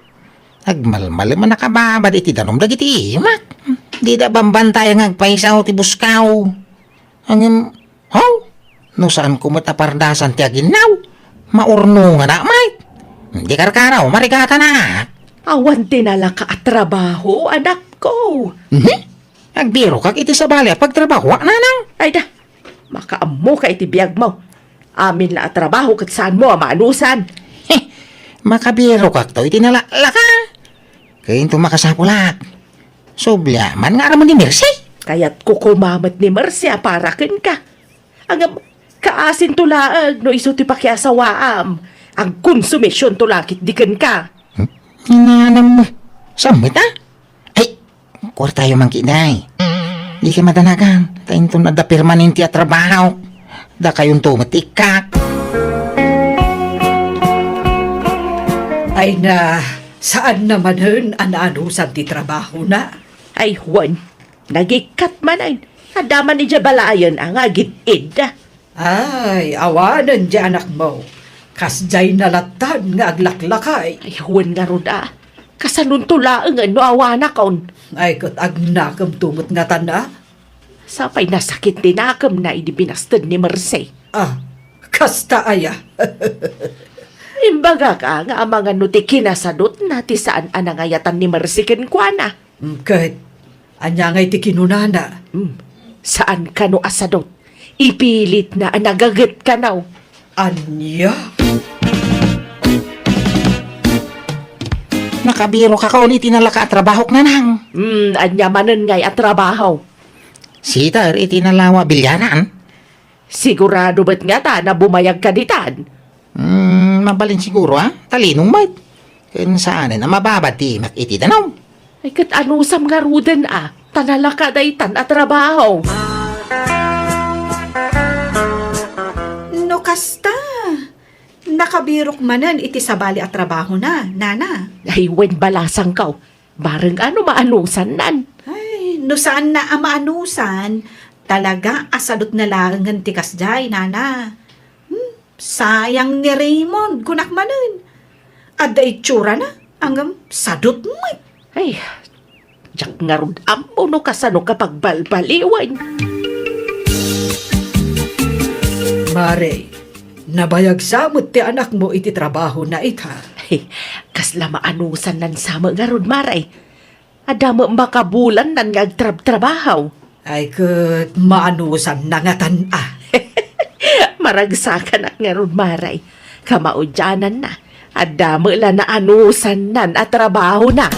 Agmalmalem a nakababad iti danum dagiti imak. Hmm, dida bambantayan nga agpayso ti buskaw. Ngem, haw, no saanko met a pardasan ti aginnaw, maurnonganak met. Hmm, di karkaro, marigatanak. Awan ti nalaka a trabaho, anakko. Mhm. Agbirokak iti sabali a pagtrabahoak, nanang. Ay da, makaammoka iti biagmo. Amin la a trabaho ket saanmo a maanusan. He, makabirokak to iti nalaklaka. Ket inton makasapulak, subli man nga aramon ni Mercy. Kayatko koma met ni Mercy a para kenka. Ngem, kaasinto laeng no isu ti pakiasawaam. Agkonsumisionto la ketdi kenka. Hmm? Inanam, saan met a? Ay, kuartayo man ketdi. Dikay madanagan, ta inton adda permanente a trabaho, dakayonto met ikkak. Ay na, saan na manen a naanusan ti trabahona? Ay, wen, nagikkat manen. Adda man idiay balayen a nga agid-id. Ay, awanen diay anakmo. Kasdiay na lattan nga aglaklakay. Ay, wen ngarud a. Kasanonto laengen no awanakon? Ay, ket agnakemto met ngatan a? Sapay nasakit ti nakemna idi binasted ni Mercy. Ah, kasta aya? Imbagak a nga amangan no ti kinasadutna ti saan a nangayatan ni Mercy kenkuana. Mm, ket ania ngay ti kinunana? Mm, saan kano a sadut. Ipilitna a nagaget kano. Ania? Nakabiroka iti nalaka a trabahok, Nanang. Mm, ania manen ngay a trabaho? Sider iti nalawa a bilyaran. Sigurado met ngata a bumayagka ditan? Hmm, mabalin siguro, a? Talinong met. Ken saanen a mababad ti imak iti danum. Ay, ket anusam ngaruden a, ta nalaka daytan a trabaho. No kasta, nakabirok manen iti sabali a trabahona, Nana. Ay, wen, balasangko. Bareng a no maanusannan. Ay, no saanna a maanusan, talaga a sadutna laengen ti kasdiay, Nana. Hmm, sayang ni Raymond, kunak manen. Adda itsurana, ngem sadut met. Ay, diak ngarud ammo no kasano ka pagbalbaliwen. Mare, nabayag sa met ti anakmo iti trabahona ita. Ay, kasla maanusannan sa met ngarud, Mare. Adda met makabulannan nga agtrabtrabaho. Ay, ket maanusanna ngatan a. Maragsakanak ngarud, Mare. Kamaudiananna, adda met la naanusannan a trabahona.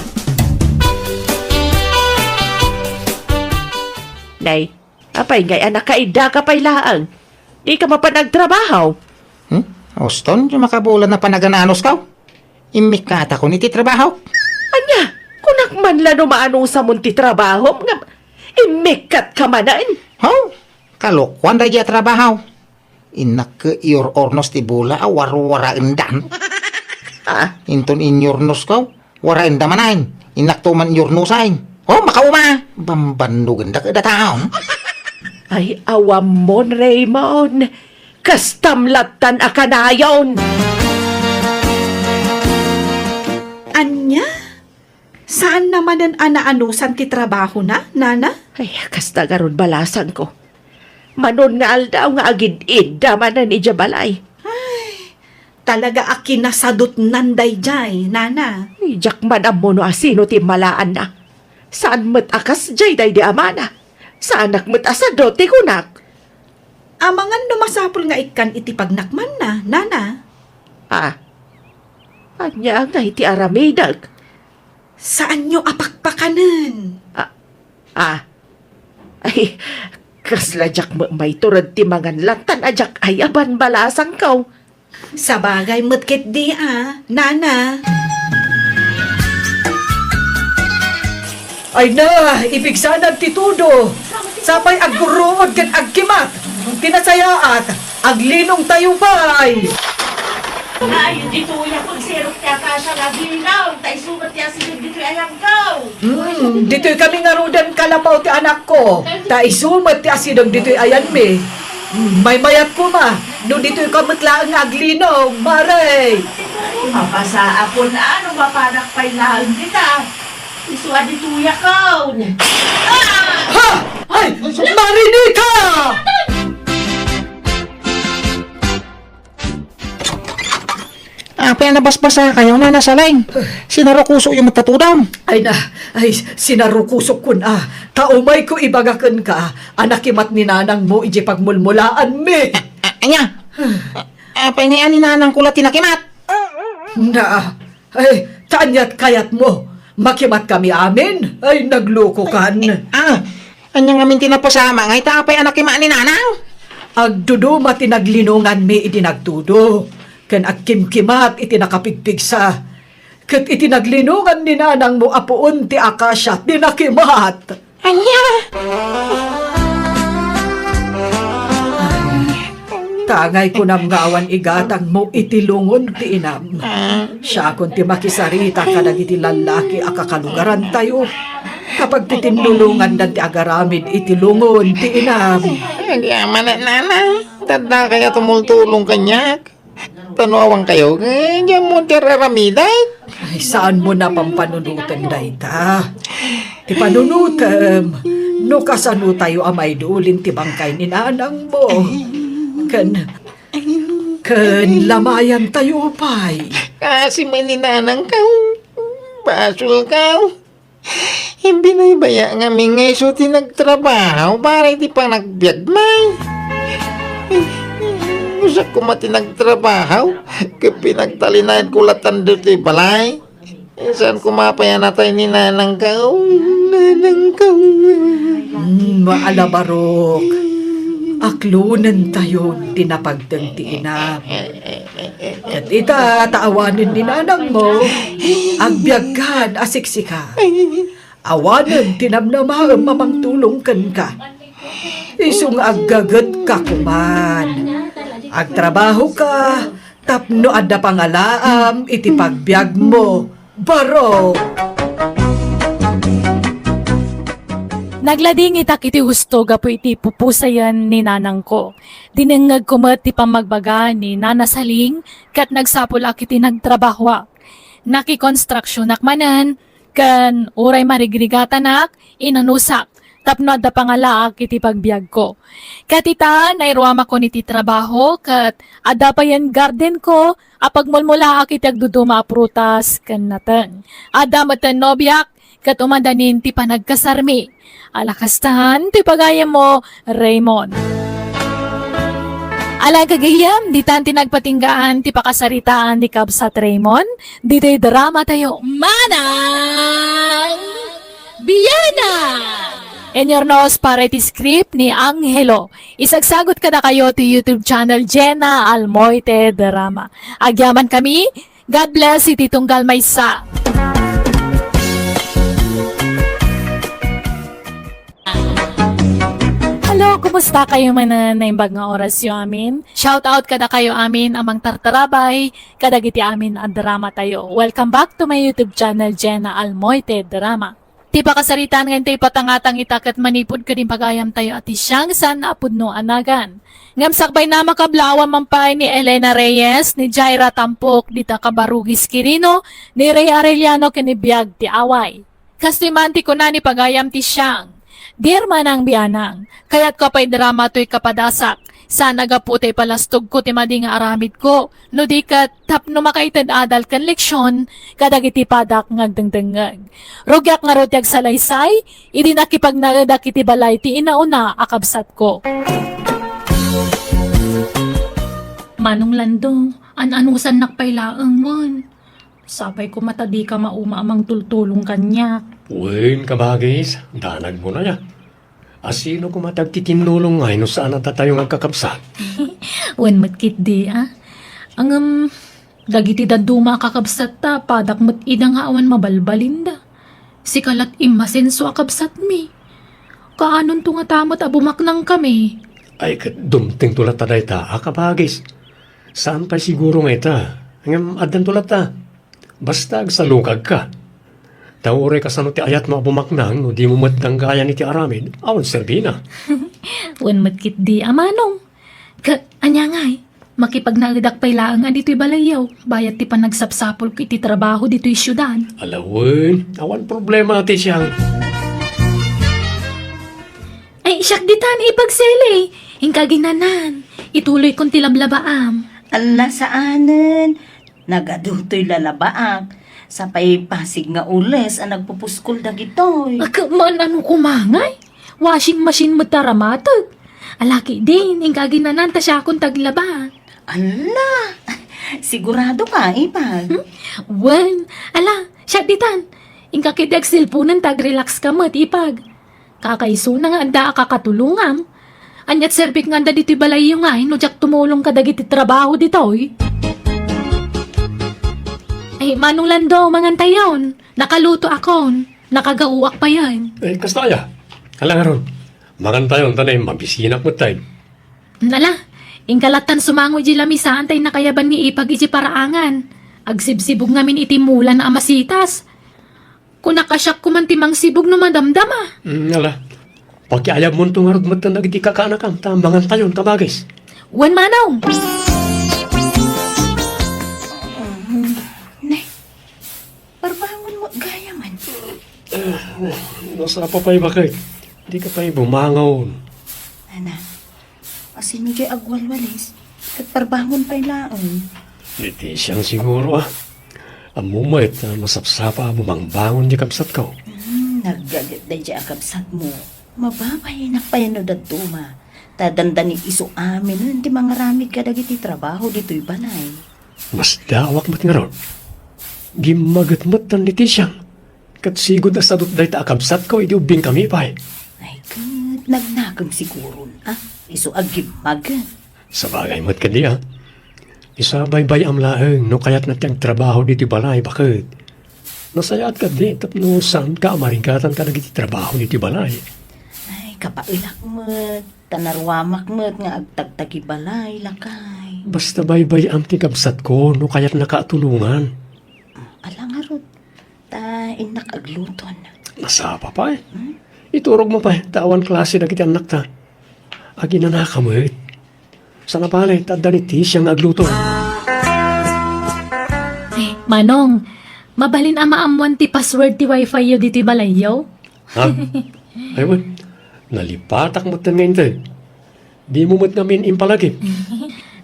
Nay, apay ngay a nakaiddaka pay laeng? Dika mapan agtrabaho? Hmm? Uston, ti makabulan a panagan-anusko. Immikkatakon iti trabahok. Ania? Kunak man la no maanusamon ti trabahom nga immikkatka manen? Haw? Kalokuan daydi a trabaho. Innak ket iyor-ornos ti bola a warwaraendan. Ah. Inton inyornosko, waraenda manen. Innakto man iyornosen. Oh, makauma! Bambannogenda ket a taom. Ay, awammon, Raymond. Kastam lattan a kanayon. Ania? Saanna manen a naanusan ti trabahona, Nana? Ay, kasta ngarud balasangko. Manon nga aldaw nga agid-idda manen idiay balay. Ay, talaga a kinasadutnan daydiay, Nana. Ay, diak man ammo no asino ti immalaanna. Saan met a kasdiay daydi amana. Saanak met a sadut ti kunak. Amangan no masapul nga ikkan iti pagnakmanna, Nana. Ah, ania ngay ti aramidek? Saanyo a pakpakanen. Ah, ah. Ay, kasla diak met maitured ti mangan lattan a diak ayaban balasangko. Sabagay met ketdi a, Nana. Ay na, ipigsanak ti tudo. Sapay agguruod ket agkimat. Ti nasayaat, aglinong tayo pay. Ay, ditoy a pagsirok ti akasia nga aglinong, ta isu met ti asideg ditoy ayanko. Hmm, ditoy kami ngaruden kalapaw ti anakko, ta isu met ti asideg ditoy ayanmi. Hmm, maymayat koma, no ditoy ka met laeng nga aglinong, Mare. Mapasaakon a no mapanak pay laeng dita. Isu a ditoyak. Ah! Ha! Ay, Marinita! Apay a nabasbasakayo, Nana Saleng? Sinarukusokyo met ta tudom. Ay na, ay, sinarukusokkon a. Ta umayko ibaga kenka a nakimat ni nanangmo idiay pagmulmulaanmi. A-, a-, ania? Apay ngay a ni nanangko la ti nakimat? Na, ay, ta aniat kayatmo? Makimatkami amin? Ay, naglukokan. Ah, ania ngamin ti napasamak ngay ta apay a nakimat ni nanang? Agduduma ti naglinonganmi idi nagtudo, ken agkimkimat iti nakapigpigsa. Ket iti naglinongan ni nanangmo a puon ti akasia ti nakimat. Ania? Tangay kunam nga awan igatangmo iti lungon ti inam. Siakon ti makisarita kadagiti lallaki a kakalugarantayo. Kapag ti tinlulongandan ti agaramid iti lungon ti inam. Agyaman, nanang. Tadda kayo tumultulong kaniak. Ta no awan kayo, eh, diyan mo ti raramidan. Ay, saan mo na pampanunutan dayta? Ti panunutem, no kasano tayo a maidulin ti bangkay ni nanang mo? Ken, ken lamayan tayo pay. Kasi may ni nanang ka, basol ka. Imbinaybaya ngamin nga isu ti nagtrabaho para iti panagbiag, may. Usak koma ti nagtrabaho, ket pinagtalinaed ko latan ditoy balay. Saan koma pay a natay ni nanang ka, nanang ka. Hmm, maalabarok. Aklonentayon ti napagteng ti inam. Ket ita, ta awanen ni nanang mo, agbiagkan a siksika. Awanen ti namnamaem a mangtulong kenka. Isu nga aggagetka koman. Agtrabahoka tapno adda pangalaam iti pagbiagmo. Baro! Nagladingitak iti husto gapu iti pupusayen ni nanangko. Dinengngegko met ti pammagbaga ni Nana Saling ket nagsapulak iti nagtrabahoak. Nakikonstruksionak manen, ken uray marigrigatanak, inanusak tapno adda pangalaak iti pagbiagko. Ket ita, nairuamakon iti trabaho ket adda payen gardenko a pagmulmulaak iti agduduma a prutas ken nateng. Adda metten nobiak ket umadanin ti panagkasarmi. Ala kastan ti pagayammo, Raymond. Ala gagayam, ditan ti nagpatinggaan ti pakasaritaan ni Kabsat Raymond, ditoy drama tayo, Manang Biana! Inyurnos para iti script ni Angelo. Isagsagot kadakayo ti YouTube channel Jenna Almoite Drama. Agyaman kami, God bless iti tunggal maysa. Hello, kumusta kayo manen? Naimbag nga oras yo amin. Shout out kada kayo amin amang tartarabay, kadagiti amin a drama tayo. Welcome back to my YouTube channel, Jenna Almoite Drama. Ti pakasaritaan nga intay patangatang ita ket manipud kadin pagayam tayo a ti siang saan a pudno a nagan. Ngem sakbay na makablaawan man pay ni Elena Reyes, ni Jaira Tampok, dita Kabarugis Quirino, ni Rey Arellano ken ni Biag ti Away. Kastoy man ti kuna ni pagayam ti siang, Dear Manang Bianang, kayatko a paidrama toy kapadasak. Saan a gapu ta ipalastogko ti madi nga aramidko, no di ket tapno makaited adal ken leksion kadagiti padak nga agdengdengngeg. Rugiak ngarud ti agsalaysay idi nakipagnaedak iti balay ti inauna a kabsatko. Manong Lando, an-anusannak pay laeng wen. Sapay koma ta dika mauma a mangtultulong kaniak. Wen, kabagis, danagmo na ya. A sino koma ti agtitinlulong ngay no saan a datayo nga agkakabsat? Wen met ketdi a. Ngem, dagiti dadduma a kakabsatta, padak met ida nga awan mabalbalinda. Sika lat immasenso a kabsatmi. Kaanonto ngata met a bumaknangkami? Ay, ket dumtengto latta dayta a kabagis. Saan pay siguro nga ita? Ngem addanto latta. Basta agsalukagka. Ta uray kasano ti ayatmo a bumaknang no dimo met danggayan iti aramid, awan serbina. Wen met ketdi a manong. Ka, ania ngay? Makipagnaedak pay laeng a ditoy balayyo, bayat ti panagsapsapulko iti trabaho ditoy siudad. Ala wen, awan problema ti siang. Ay, siak ditan ipagsele. Inka aginanan. Ituloykon ti lablabaam. Ala, saanen. Nagadu toy lalabaak. Sapay pasig nga ules a nagpupuskol dagitoy. Agka man ano kumangay? Washing machine met ta ramateg. Ala ketdin, inka aginanan ta siakon taglaba. Ala! Sigurado ka, Ipag? Hmm? Wen, ala, siak ditan. Inka ketdi agselponen ta agrelax ka met, Ipag. Kakaisuna nga adda a kakatulongam. Aniat serbik nga adda ditoy balayyo ngay no diak tumulong kadagiti trabaho ditoy? Ay, Manong Lando, mangantayon. Nakaluto akon. Nakagaoak payen. Eh, kasta aya? Ala ngarud, mangantayon ta nay mabisinak met tayo. Nala, inka lattan sumango iti lamisaan tay nakayaban ni Ipag iti paraangan. Agsibsibog ngamin iti mulan a masitas. Kunak a siak koman ti mangsibog no madamdama. Mm, ala. Pakiayabmonto ngarud metten dagiti kakaanakam ta mangantayon kabagis. Wen, Manong! Nay, parbangon mo gayaman. Nasapa pay, baket? Di ka pay bumangon. Ana, asino jay agwalwalis? Ket parbangon pay laeng. Iti siyang siguro, ah. Ammo met, ah, masapsapa a bumangbangon di kabsatko. Hmm, naggaget dayjay a kabsatmo. Mababain a pay no dadduma. Ta dandani isu aminen ti mangaramid kadagiti trabaho ditoy balay. Masdaawak met ngarud. Gimmaget met tan ni Tisiang. Ket sigud a sadut dayta a kabsatko idi ubbingkami pay. Ay, ket nagnakem siguron, ah. Isu a gimmaget. Sabagay met kadi, ah. Isu a baybay-am laeng no kayatna ti agtrabaho ditoy balay, baket. Nasayaat kadi tapno saanka a marigatan kadagiti trabaho ditoy balay. Ay, kapaelak met. Ta naruamak met nga agtagtagibalay, lakay. Basta baybay-am ti kabsatko no kayatnaka a tulongan. Ala ngarud, ta innak agluton. Nasapa pay. Hmm? Iturogmo pay, ta awan klase dagiti annakta. Aginanaka met. Sana pay, ta adda ni Tisia nga agluto. Ay, Manong, mabalin a maammoan ti password ti wifi yo ditoy balayyo? Ha? Ay, wen. Nalipatak met nga inted. Dimo met ngamin impalagip.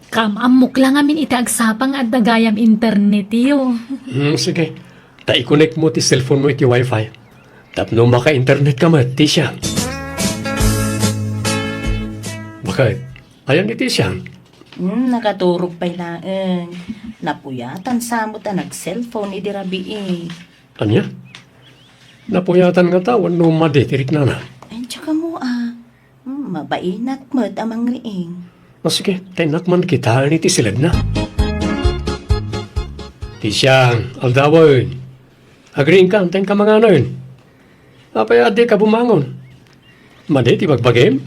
Kaam-ammok la ngamin iti agsapa nga adda gayam internet yo. Hmm, sige. Ta i-connect mo ti cellphone mo iti wifi. Tapno maka-internet ka met, Tisia. Baket, ayan ni Tisia? Hmm, nakaturog pay laeng. Napuyatan sa met a nag-cellphone idi rabii. Ania? Napuyatan ngata wenno madi ti riknana? Ay, diak ammo, ah. Hmm, mabainak met a mangriing. O, sige, ta innak man kitaen iti siledna. Tisia, aldawen. Agriingka, ta inka manganen. Apay a dika bumangon? Madi ti bagbagim?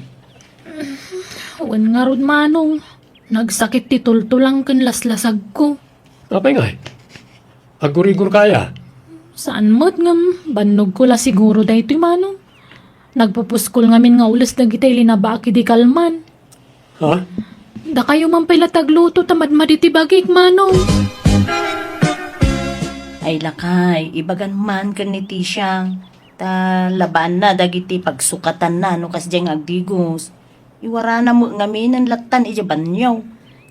Wen ngarud, Manong. Nagsakit ti tultulang ken laslasagko. Apay ngay? Aggurigor kaya? Saan met ngem, bannogko la siguro daytoy, Manong. Nagpupuskol ngamin nga ules dagitay linabaak idi kalman. Ha? Dakayo man pay la ti agluto ta madmadi ti bagik, Manong. Ay, lakay, ibagan man ken ni Tisiang, ta labaanna dagiti pagsukatanna no kasdiay nga agdigos. Iwarana met ngaminen lattan idiay banio.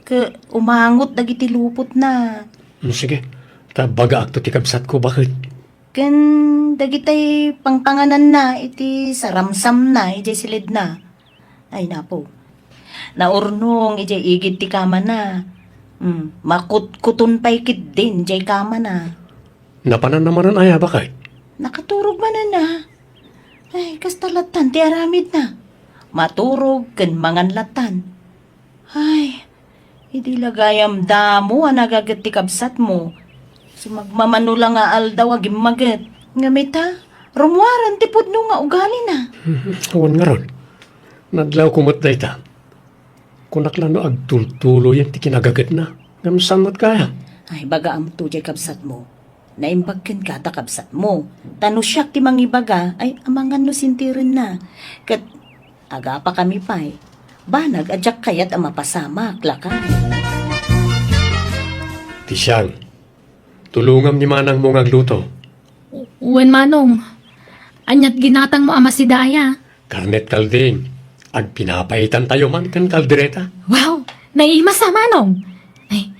Ket umangot dagiti lupotna. Hmm, sige, ta bagaakto ti kabsatko, baket. Ken dagitay pangpangananna iti saramsamna idiay siledna. Ay, napo. Naurnong idiay igid ti kamana. Hmm, makutkuton pay ketdin idiay kamana. Napananna manen aya, baket? Nakaturog manen a. Ay, kasta lattan ti aramidna. Maturog ken mangan lattan. Ay, idi la gayam damo a nagaget ti kabsatmo. Sumagmamano la nga aldaw a gimmaget. Ngem ita, rummuaren ti pudno nga ugalina. Wen ngarud, nadlawko met dayta. Kunak la no agtultuloyen ti kinagagetna. Ngem saan met gayam? Ay, bagaamto diay kabsatmo. Naimbag kenka ta kabsatmo. Ta no siak ti mangibaga, ay amangan no sintirenna. Ket agapakami pay. Banag a diak kayat a mapasamak, lakay. Tisiang, tulongam ni manangmo nga agluto. Wen, Manong. Aniat ginatangmo a masidaya? Karnet kalding. Agpinapaetantayo man ken kaldereta. Wow! Naimas a, Manong! Ay,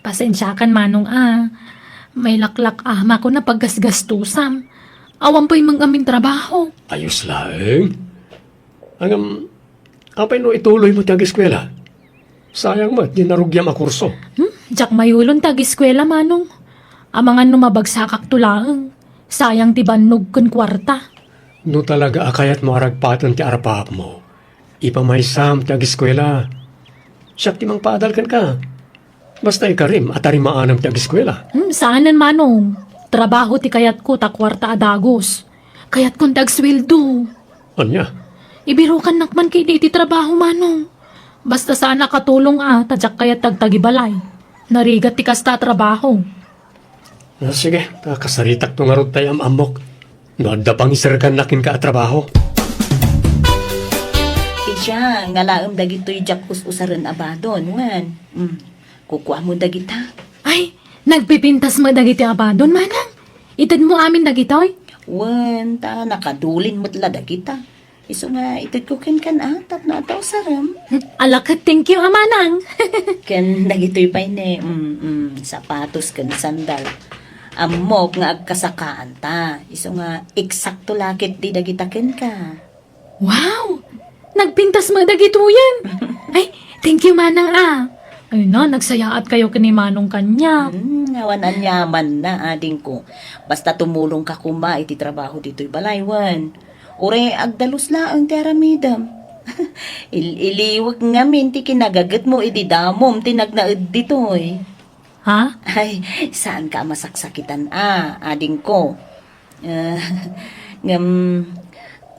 pasensiakan, Manong, a. May laklak-amakon a paggasgastusam. Awan pay manggamin trabaho. Ayos laeng. Ngem, apay no ituloymo ti ageskuela? Sayang met ti narugiam a kurso. Hmm? Diak mayulon ti agiskuela, Manong. Amangan no mabagsakakto laeng. Sayang ti bannog ken kuarta. No talaga a kayatmo a ragpaten ti arpaapmo, ipamaysam ti agiskuela. Siak ti mangpaadal kenka. Basta ikarim a tarimaanam ti agiskuela. Hmm, saanen, Manong. Trabaho ti kayatko ta kuarta a dagus. Kayatkon ti agsueldo. Ania? Ibirukannak man ketdi iti trabaho, Manong. Basta saan a katulong a, ta diak kayat ti agtagibalay. Narigat ti kasta a trabaho. Ah, sige, ta kasaritakto ngarud tay am-ammok. No adda pangiserkannak kenka a trabaho. Iti siak, ngalaem dagitoy diak us-usaren a badon, wen. Mm. Kukuamo dagita. Ay, nagpipintas met dagiti a badon, Manang. Itedmo amin dagitoy? Wen, ta nakadulin met la dagita. Isu nga itedko kenkan a, tapno adda usarem. Ala ket, thank you a, Manang. Ken dagitoy pay ne, mm, mm, sapatos ken sandal. Ammok nga agkasakaanta. Isu nga eksakto la ketdi dagita kenka. Wow! Nagpintas met dagitoyen. Ay, thank you, Manang, a. Ay na, nagsayaat kayo ken ni Manong kaniak. Hmm, awan aniamanna, adingko. Basta tumulongka koma iti trabaho ditoy balay, wen. Uray agdalus laeng ti aramidem. Il-, iliwek ngamin ti kinagagetmo idi damom ti nagnaed ditoy. Ha? Ay, saanka a masaksakitan a, adingko. Eh, ngem,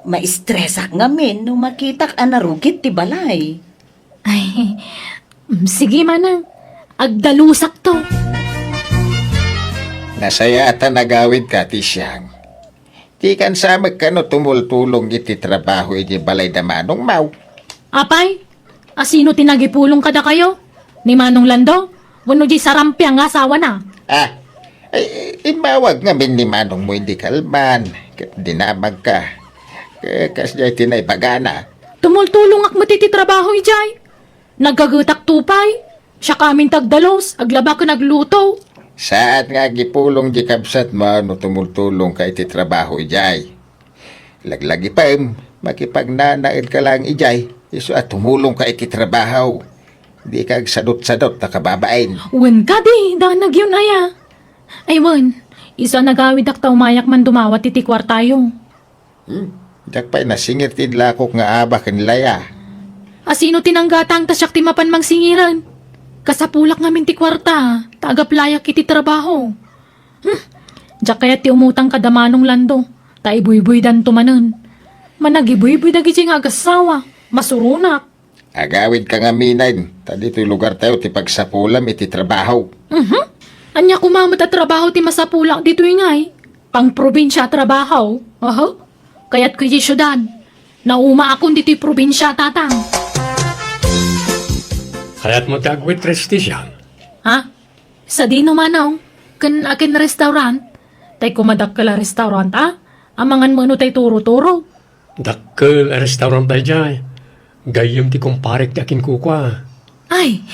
maistresak ngamin no makitak a narugit ti balay. Ay, mm, sige, Manang. Agdalusakto. Nasayaat a nagawidka, Tisiang. Dikan sa met kano tumultulong iti trabaho iti balay da manongmo. Apay, asino ti nagipulong kadakayo? Ni Manong Lando? Wenno diay sarampiang nga asawana? Ah, ay, immawag ngamin ni manongmo idi kalman, ket dinamagka. Ka-, kasdiay ti naibagana. Tumultulongak met iti trabaho idiay. Naggagetakto pay. Siak amin ti agdalus, aglaba ken agluto. Saan nga agipulong di kabsatmo no tumultulongka iti trabaho idiay. Laglagipem, makipagnanaedka laeng idiay, isu a tumulongka iti trabaho. Dika agsadutsadut a kababain. Wen kadi, danagyon aya. Ay wen, isu a nagawidak ta umayak man dumawat iti kuartayo. Hmm, diak pay nasingir ti inlakok nga aba ken laya. Asino ti nanggatang ta siak ti mapan mangsingiran? Kasapulak ngamin ti kuarta, ta agaplayak iti trabaho. Hmm, diak kayat ti umutang kada Manong Lando, ta ibuybuydanto manen. Managibuybuy dagiti nga agassawa, masuronak. Agawidka ngamin, ta ditoy lugartayo ti pagsapulam iti trabaho. Mhm. Ania koma met a trabaho ti masapulak ditoy ngay? Pangprobinsia a trabaho? Aha. Kayatko iti siudad. Naumaakon ditoy probinsia, Tatang. Kayatmo ti agwaitress, Tisiang? Ha? Sadino, Manong? Ken akin restaurant? Tay koma dakkel a restaurant, a? Amangan met no tay turo-turo. Dakkel a restaurant daydiay. Gayyem ti kumparek ti akinkukua. Ay,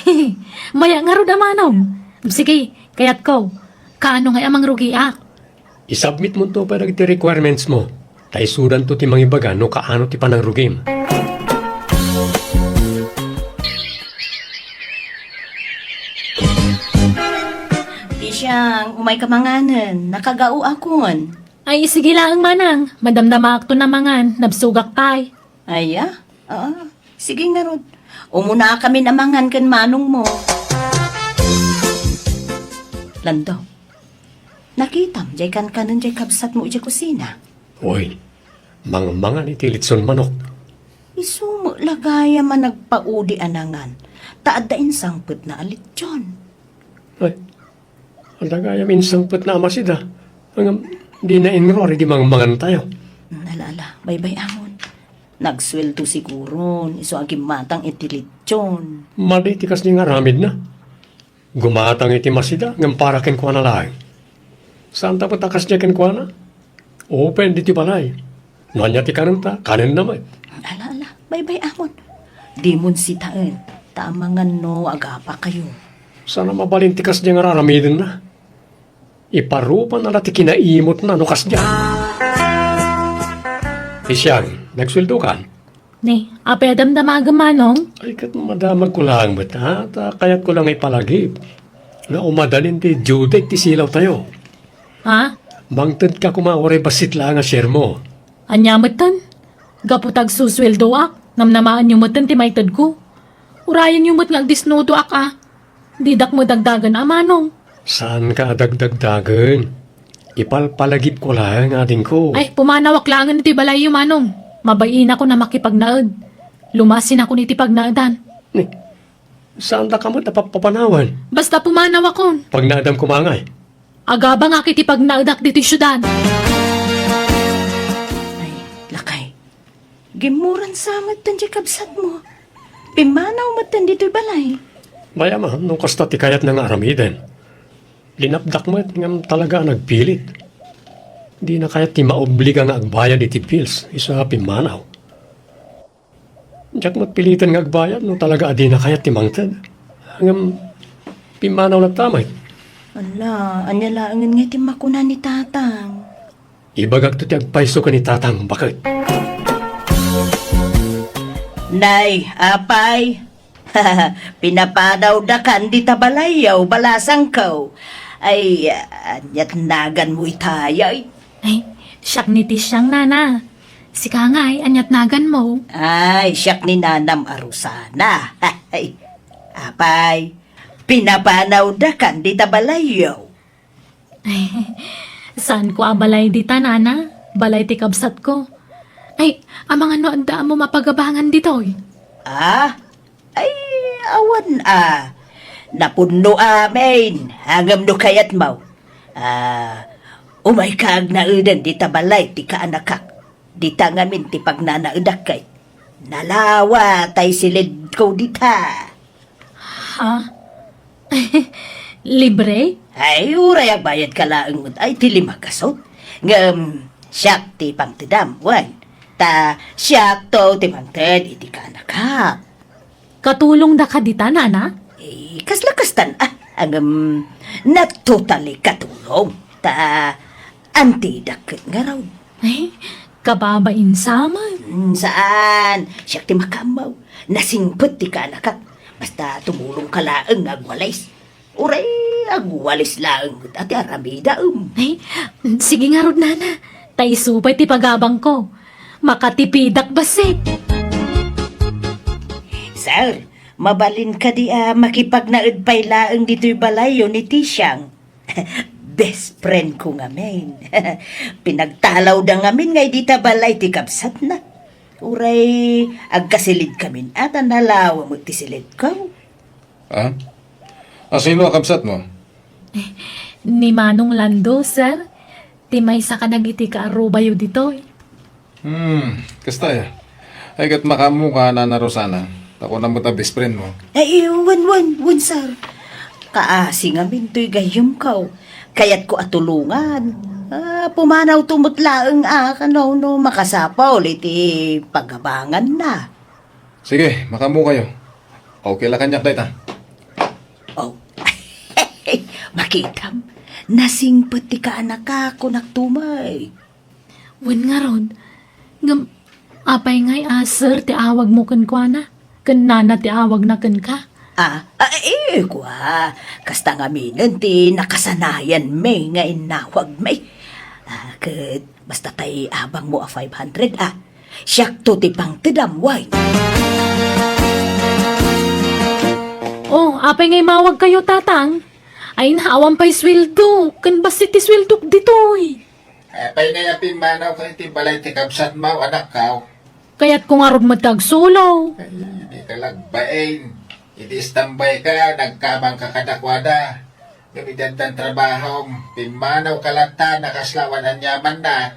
mayak ngarud a Manong. Sige, kayatko. Kaano ngay a mangrugiak? Isubmitmonto pay dagiti requirementsmo. Ta isudanto ti mangibaga no kaano ti panangrugim. Tisiang, umayka manganen. Nakagaoakon. Ay, sige laeng, Manang. Madamdamaakton a mangan. Nabsogak pay. Aya? Ah, sige ngarud. Umunakamin a mangan ken manongmo. Lando, nakitam diay kankanen diay kabsatmo idiay kusina? Oy, mangmangan iti litson manok. Isu met la gayam a nagpaudi a nangan, ta adda insangpetna a litson. Ay, adda gayam insangpetna a masida. Ngem dina inruar idi mangmangantayo. Hmm, ala, ala, baybay-amon. Nagsueldo siguron, isu a gimmatang iti litson. Madi ti kasdi nga aramidna. Gumatang iti masida ngem para kenkuana laeng. Saanta met a kasdiay kenkuana? Open ditoy balay. No ania ti kanenta, kanenna met. Ala, ala, baybay-amon. Dimon sitaen, ta amangan no agapakayo. Saan a mabalin ti kasdiay nga araramidenna. Iparupaanna la ti kinaimutna no kasdiay. Ti siak, nagsueldokan. Ni, apay a damdamagem, Manong? Ay, ket madamagko laeng met, ha? Ta kayatko la nga ipalagip nga umadanin ti due date ti silawtayo. Ha? Mangtedka koma uray bassit laeng a share mo. Ania metten? Gapu ta agsusueldoak, namnamaenyo metten ti maitedko. Urayenyo met nga agdisnudoak, a. Didak madagdagen a, Manong. Saanka a dagdagdagen. Ipalpalagipko laeng, adingko. Ay, pumanawak laengen iti balayyo, Manong. Mabainakon a makipagnaed. Lumasinakon iti pagnaedan. Ni, saandaka met a papapanawan? Basta pumanawakon. Pagnaedam koma ngay. Agabangak iti pagnaedak ditoy siudad. Ay, lakay. Gimmuran sa metten ti kabsatmo. Pimmanaw metten ditoy balay. Bayama, no kasta ti kayatna nga aramiden. Linapdak met ngem talaga a nagpilit. Dina kayat ti maobliga nga agbayad iti bills, isu a pimmanaw. Diak met piliten nga agbayad no talaga a dina kayat ti mangted. Ngem pimmanaw latta met. Ala, ania laengen nga ti makuna ni Tatang? Ibagakto ti agpayso ken ni Tatang, baket. Nay, apay, pinapanawdakan dita balayyo, balasangko. Ay, aniat naganmo itay, ay? Ay, siak ni Tisyang, Nana. Sika ngay, aniat naganmo? Ay, siak ni Nanam a Rosana. Ay, apay, pinapanawdakan dita balayyo. Saanko a balay dita, Nana. Balay ti kabsatko. Ay, amangan no adda ammo mapagabangan ditoy? Ah? Ay, awan a. Napunno amin. Ngem no kayatmo, ah, umayka agnaeden dita balay ti kaanakak. Dita ngamin ti pagnanaedak ket nalawa tay silidko dita. Ha? Libre? Ay, uray agbayadka laeng met ay ti lima gasut. Ngem siak ti pangtedam, wen. Ta siakto ti mangted iti kaanakak. Katulongdaka dita, Nana? Eh, kasla kastan, ah, ngem, not totally katulong. Ta antidak ket ngarud. Ay, kababain sa met. Mm, saan? Siak ti makaammo. Nasingpet ti kaanakak. Basta tumulongka laeng nga agwalis. Uray agwalis laeng met a ti aramidaem. Ay, sige ngarud, Nana. Ta isu pay ti pagabangko. Makatipidak bassit. Sir, mabalin kadi a makipagnaed pay laeng ditoy balayyo ni Tisyang? Best friend ko ngamin. Pinagtalawda ngamin nga idi ta balay ti kabsatna. Uray agkasilidkamin a ta nalawa met ti silidko. Ah? Asino a kabsatmo? Ni Manong Lando, sir. Ti maysa kadagiti kaarubayo ditoy. Hmm, kasta ya. Ay, ket makaammoka, Nana Rosana. Ta kunam met a best friend mo. Ay, wen, wen, wen, sir. Kaasi ngamin toy gayyemko. Kayatko a tulongan. Ah, pumanawto met laeng a, kano no makasapul iti pagabanganna. Sige, makaammokayo. Okay la kaniak dayta. Oh. Makitam, nasingpet ti kaanakak, kunak tumay. Wen ngarud, ngem apay ngay a sir ti awagmo kenkuana, ken nana ti awagna kenka? Ah, ah, eh, kua, kasta ngaminen ti nakasanayanmi nga innawagmi. Ah, ket basta tay abangmo a five hundred, ah. Siakto ti pangtedam, wen. Oh, apay nga imawagkayo, Tatang? Ay, awan pay sueldo, ken bassit ti sueldok ditoy. Apay nga pimmanaw ka iti balay ti kabsatmo, anakko? Kayatko ngarud met ti agsulo. Ay, dika lagbain. Iti istambay ka, nagkamang ka kadakuada. Ngem iti addan trabahom, pimmanaw ka latta, nakasla awan aniamanna.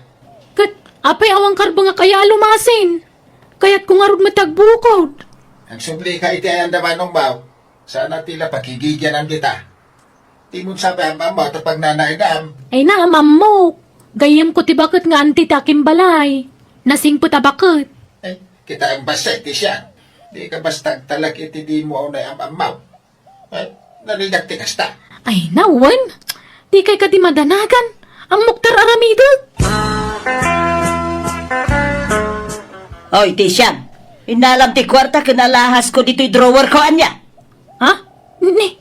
Ket apay awan karbo nga kaya a lumasin? Kayatko ngarud met ti agbukod. Agsubli ka iti ayan da manong baw. Saan a ti la pakigigianan kita. Timon sa pay am-ammo ta pagnanaedam. Ay na, am-ammok. Gayyemko ti baket nga anti ti akimbalay. Nasingpet a baket. Ay, kita ang basta iti siya. Di ka basta agtalek iti di mo unay am-ammo. Ay, narigat ti kasta. Ay, nawen. Di kay kadi madanagan. Ammok ti ar-aramidek. Oy, ti siyam. Innalam ti kuarta ken alahas ko ditoy drawer ko, ania? Ha? Ni,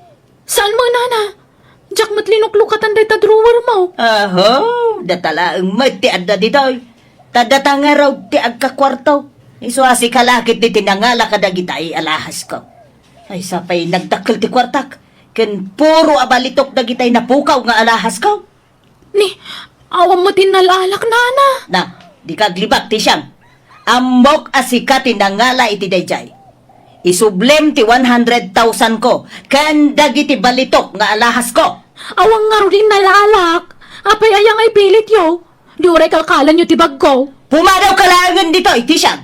saan mo, nana? Diak met linuklukatan dayta drawer mo. Aho, data laeng met ti adda ditoy. Ta data ngarud ti agkakuarto. Isu a sika la ketdi ti nangala kadagitay alahas ko. Ay, sapay nagdakkel ti kuartak. Ken puro a balitok dagitay napukaw nga alahas ko. Ni, awan met innal-alak, nana. Na, dika aglibak, Tisiang. Ammok a sika ti nangala iti daydiay. Isublem ti one hundred thousand ko ken dagiti balitok nga alahas ko. Awan ngarud innal-alak. Apay aya nga ipilityo? Di uray kalkalanyo ti bagko. Pumanawka laengen ditoy, Tisiang.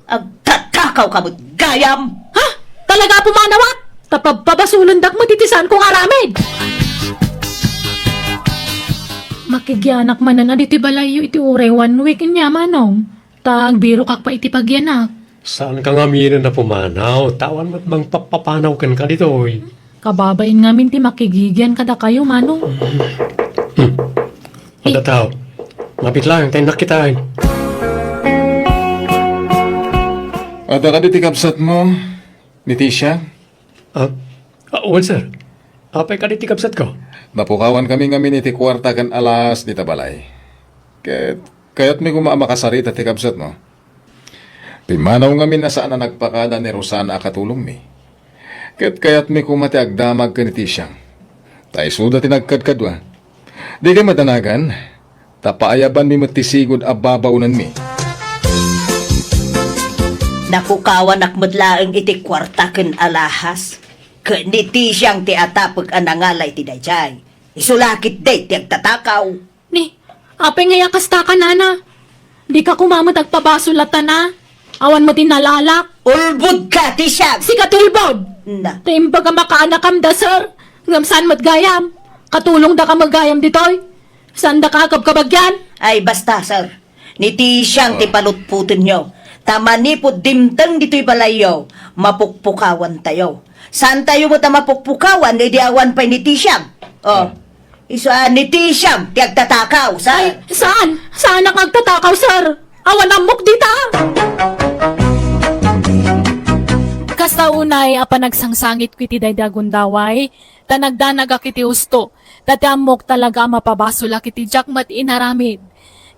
Agtatakawka met gayam! Ha? Talaga a pumanawak? Ta pabpabasolendak met iti saanko nga aramid. Makigianak manen a ditoy balayyo iti uray one week, ania, manong? Ta agbirokak pay iti pagianak. Saanka ngaminen a pumanaw, ta awan met mangpapapanaw kenka ditoy. Kababain ngamin ti makigigian kadakayo, manong. Hmm. Adda tao. Mapit laeng ta innak kitaen. Adda kadi ti kabsatmo, ni Tisha? Ah, ah, wen, sir. Apay kadi ti kabsatko? Napukawan kami ngamin iti kuarta ken alahas dita balay. Ket kayatmi koma a makasarita ti kabsatmo. Pimmanaw ngamin a saan a nagpakada ni Rosana a katulongmi. Ket kayatmi koma ti agdamag ken ni Tisiang. Ta isuda ti nagkadkadua. Dika madanagan, ta paayabanmi met ti sigud a babaonanmi. Napukawanak met laeng iti kuarta ken alahas. Ket ni Tisiang ti atapek a nangala iti daydiay. Isu la ketdi ti agtatakaw. Ni, apay ngay a kasta ka, nana? Dika koma met agpabasol latta, a? Awan met innal-alak. Ulbodka, Tisiang! Sika ti ulbod! Na. Ta imbag a makaanakam da, sir. Ngem saan met gayam? Katulongdaka met gayam ditoy. Saandaka a kabkabagian? Ay, basta, sir. Ni Tisiang ti palutpotenyo. Ta manipud dimteng ditoy balayyo, mapukpukawantayo. Saantayo met a mapukpukawan idi awan pay ni Tisiang? Oh. Isu a ni Tisiang ti agtatakaw, sir. Ay, saan? Saanak nga agtatakaw, sir? Awan ammok dita. Kasta unay a panagsangsangitko iti daydi a gundaway, ta nagdanagak iti husto, ta ti ammok talaga a mapabasolak iti diak met inaramid.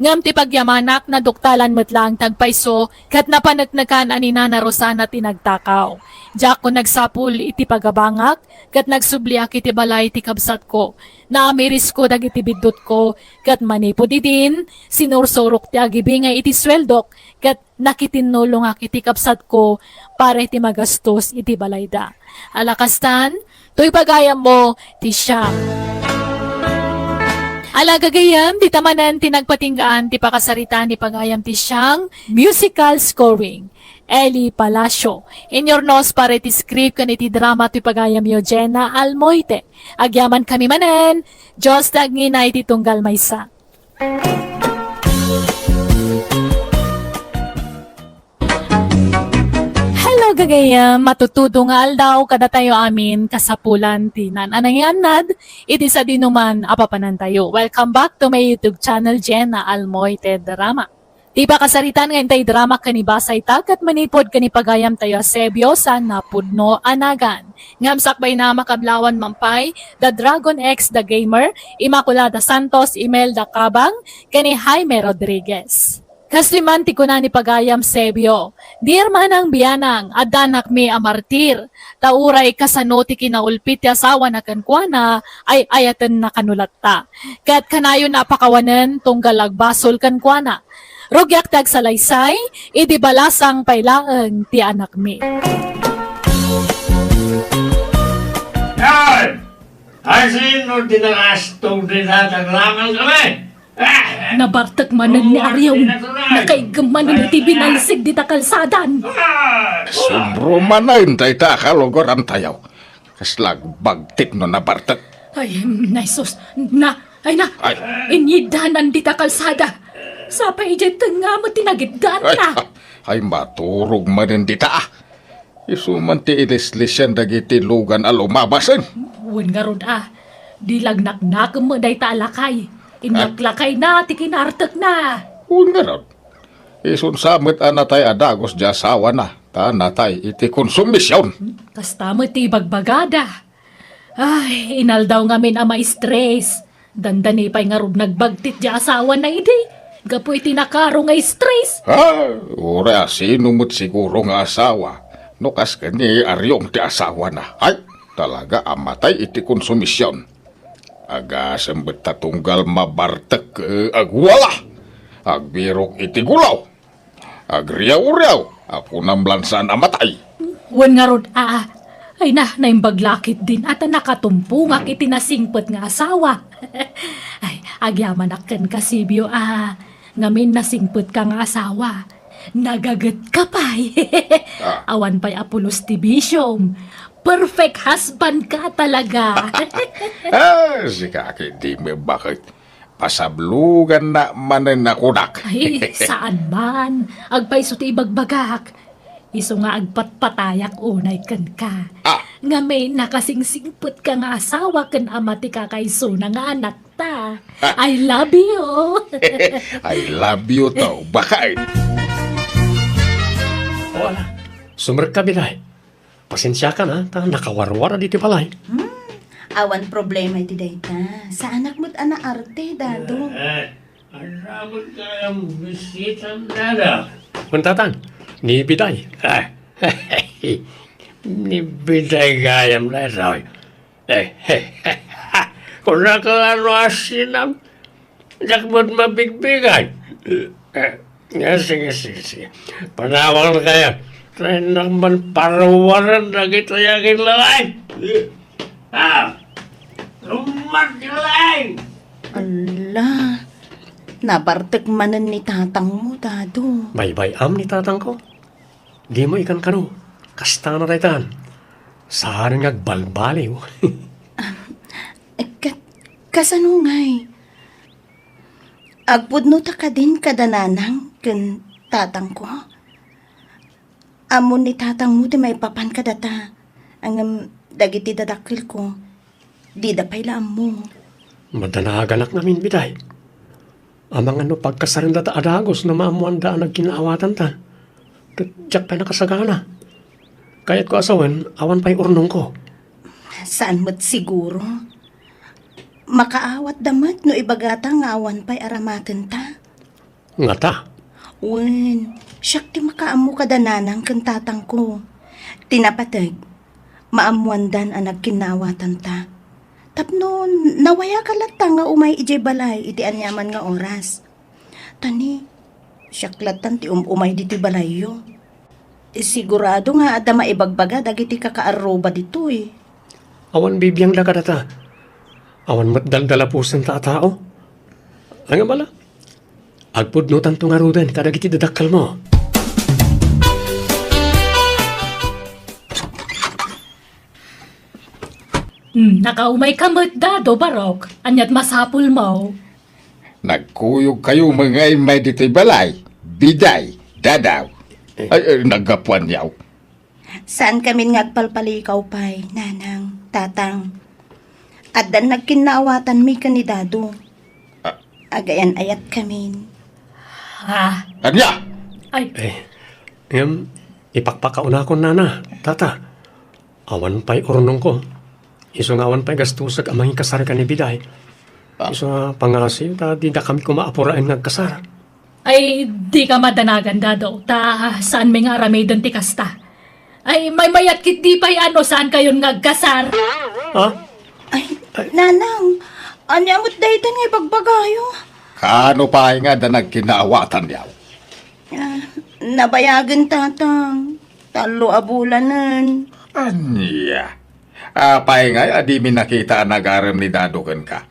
Ngem ti pagyamanak, naduktalan met laeng ti agpayso, ket napaneknekan a ni Nana Rosana ti nagtakaw. Diakon nagsapul iti pagabangak, ket nagsubliak iti balay ti kabsatko. Naamirisko dagiti biddutko, ket manipud idin, sinursurok ti agibingay iti sueldok, ket nakitinnulongak iti kabsatko para iti magastos iti balayda. Ala kastan, toy pagayammo, Tisiang. Ala gagayam, dita manen ti nagpatinggaan ti pakasaritaan ni pagayam Tisiang, musical scoring. Eli Palacio. Inyurnos para iti script ken iti drama ti pagayamyo, Jenna Almoite. Agyamankami manen, Dios ti agngina iti tunggal maysa. Hello, gagayam! Matutudo nga aldaw kadatayo amin, kasapulan ti naan-, a nangyannad iti sadinoman a papanantayo. Welcome back to my YouTube channel, Jenna Almoite Drama. Ti pakasaritan nga intay drama ken ibasayta ket manipud ken ipagayamtayo a Sebio saan a pudno a nagan. Ngem sakbayna, makablawan man pay, The Dragon X The Gamer, Immaculada Santos, Imelda Cabang, ken ni Jaime Rodriguez. Kastoy man ti kuna ni pagayam Sebio, "Dear Manang Bianang, addanakmi a martir, ta uray kasano ti kinaulpit ti asawana kenkuana, ay-ayatenna kano latta. Ket kanayon a pakawanen tunggal agbasol kenkuana. Rugiak ti agsalaysay, idi balasang pay laeng ti anakmi." Ay! Ay, sino ti nakastong dinataglaman kami? Ah! Nabartek manen ni Arion. Nakaiggem manen iti binalsig dita kalsadan. Ah! Subro manen dayta a kalugarantayo. Kasla agbagtit no nabartek. Ay, na, Jesus. Na, ay na. Ay. Inyidanan dita kalsada. Sapay idiay tengnga met ti nagiddaanna. Ay, ay, maturog manen dita, ah. Isu man ti ilislisian dagiti lugan a lumabasen. Wen ngarud, ah. Di lagnaknakem met dayta a lakay. Innak lakayna ti kinartekna. Wen ngarud. Isunsa met a natay a dagus ti asawana, ta natay iti konsumision. Kasta met ti ibagbagada. Ay, inaldaw ngamin a ma-stress. Dandani pay ngarud nagbagtit ti asawana idi. Gapu iti nakaro nga stress. Ah, uray a sino met siguro nga asawa. No kas ken ni Ariong ti asawana. Ay, talaga a matay iti konsumision. Agasem met ta tunggal mabartek, eh, agwala. Agbirok iti gulaw. Agriaw-riaw, a kunam lan saan a matay. Wen ngarud, a, ay na, naimbag la ketdin a ta nakatumpongak iti nasingpet nga asawa. Ay, agyamanak kenka, Sibio, a, ngamin nasingpetka nga asawa. Nagagetka pay. Ah. Awan pay a pulos ti bisiom. Perfect husband ka talaga. Ah, sika ketdi met baket. Pasabloganna manen a kunak. Ay, saan man. Agpayso ti ibagbagak. Isu nga agpatpatayak unay kenka. Ah. Ngamin, nakasingsingpetka nga asawa ken ama ti kakaisuna nga anakta. Ah. I love you. I love you too, baket. O, ala. Sumrekka, Biday. Pasensiakan, a, ta nakawarwar ditoy balay. Hmm, awan problema iti dayta. Saanak met a naarte, Dado. Eh, ania met gayam bisitam, Dada? Wen, Tatang, ni Biday. Ah, ni Biday gayam daytoy. Eh, kunaka no asinam. Diak met mabigbigan. Eh, eh, sige, sige, sige. Panawagkayo. Tay naman paruwaran dagiti aginlalay. Ah! Rumat, lalay! Ala, nabartek manen ni tatangmo, Dado. Baybay-am ni tatangko. Dimo ikankano. Kastana daytan. Saan nga agbalbaliw. Ah, kat-, kasano ngay? Agpudno ta kadin kada nanang ken tatangko? Ammon ni tatangmo ti maipapan kadata, ngem dagiti dadakkelko, dida pay la ammo. Madanaganak ngamin, Biday. Amangan no pagkasarenda ta a dagus no maammoanda a nagkinnaawatanta. Ket diak pay nakasagana. Kayatko a sawen, awan pay urnongko. Saan met siguro. Makaawatda met no ibagata nga awan pay aramatenta. Ngata? Wen, siak ti makaammo kada nanang ken tatangko. Ti napateg, maammoandan a nagkinnaawatanta. Tapno nawayaka latta nga umay idiay balay iti aniaman nga oras. Ta ni, siak lattan ti um-umay ditoy balayyo. Sigurado nga adda maibagbaga dagiti kakaarruba ditoy. Awan bibiangda kadata. Awan met daldalapusenta a tao. Ngem ala, agpudnotanto ngaruden kadagiti dadakkelmo. Hmm, nakaumayka met, Dado, Barok. Ania't masapulmo? Nagkuyogkayo ngay immay ditoy balay, Biday, Dadaw. Eh. Ay, ay, naggapuanyo. Saankamin nga agpalpalikaw pay, Nanang, Tatang. Addan nagkinnaawatanmi ken ni Dado. Ah. Agayan-ayatkamin. Ah. Ania? Ay. Eh, ngem, ipakpakaunakon, Nana, Tata. Awan pay urnongko. Isu nga awan pay gastusek a mangikasar ken ni Biday. Ah. Isu nga pangngaasim ta didakami koma a puraen nga agkasar. Ay, dika madanagan, Dado, ta saanmi nga aramiden ti kasta. Ay, maymayat ketdi pay a no saankayon nga agkasar. Ha? Ay, Nanang, ania met daytan nga ibagbagayo? Kaano pay nga adda nagkinnaawatanyo? Ah, nabayagen, Tatang. Tallo a bulanen. Ania? Apay ngay a dimi nakita a nagarem ni Dado kenka?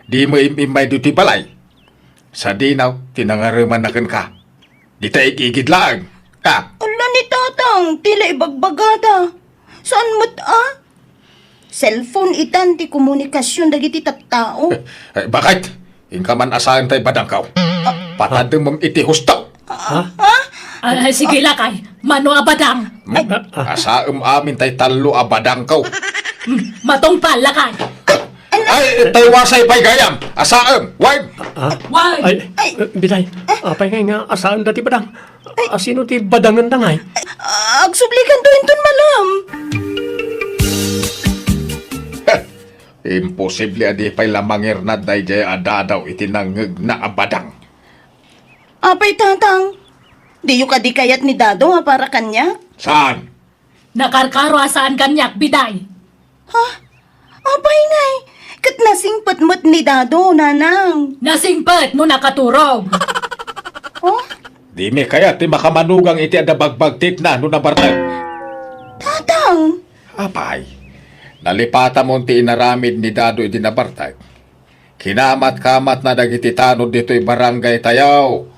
Dimo im-immay ditoy balay? Sadino ti nangaremanna kenka? Dita igigid laeng. Ah. Ala ni Tatang, ti la ibagbagada. Saan met a? Cellphone itan ti komunikasion dagiti tattao. Eh, baket? Inka man a saem tay badangko. Ah. Patademem iti husto. Ha? Ah, ah, sige lakay. Mano a badang? Hmm? Ay. Asaem amin tay tallo a badangko. Hmm, matungpal lakay. Ay, tay wasay pay gayam. Asaem, wen. Ah? Why? Ay, Ay. Eh, Biday, apay ngay nga asaanda ti badang? Asino ti badangenda ngay? Agsublikanto inton malem. Imposible a di pay la mangirnad daydiay a Dado iti nangngegna a badang. Apay, Tatang? Diyo kadi kayat ni Dado a para kaniak? Saan? Nakarkaro a saan kaniak, Biday. Ha? Apay ngay, ket nasingpet met ni Dado, Nanang. Nasingpet no nakaturog. Oh? Dimi kayat ti makamanugang iti adda bagbagtikna no nabartek. Tatang! Apay, nalipatamon ti inaramid ni Dado idi nabartek. Kinamat-kamatna dagiti tanod ditoy barangay tayo.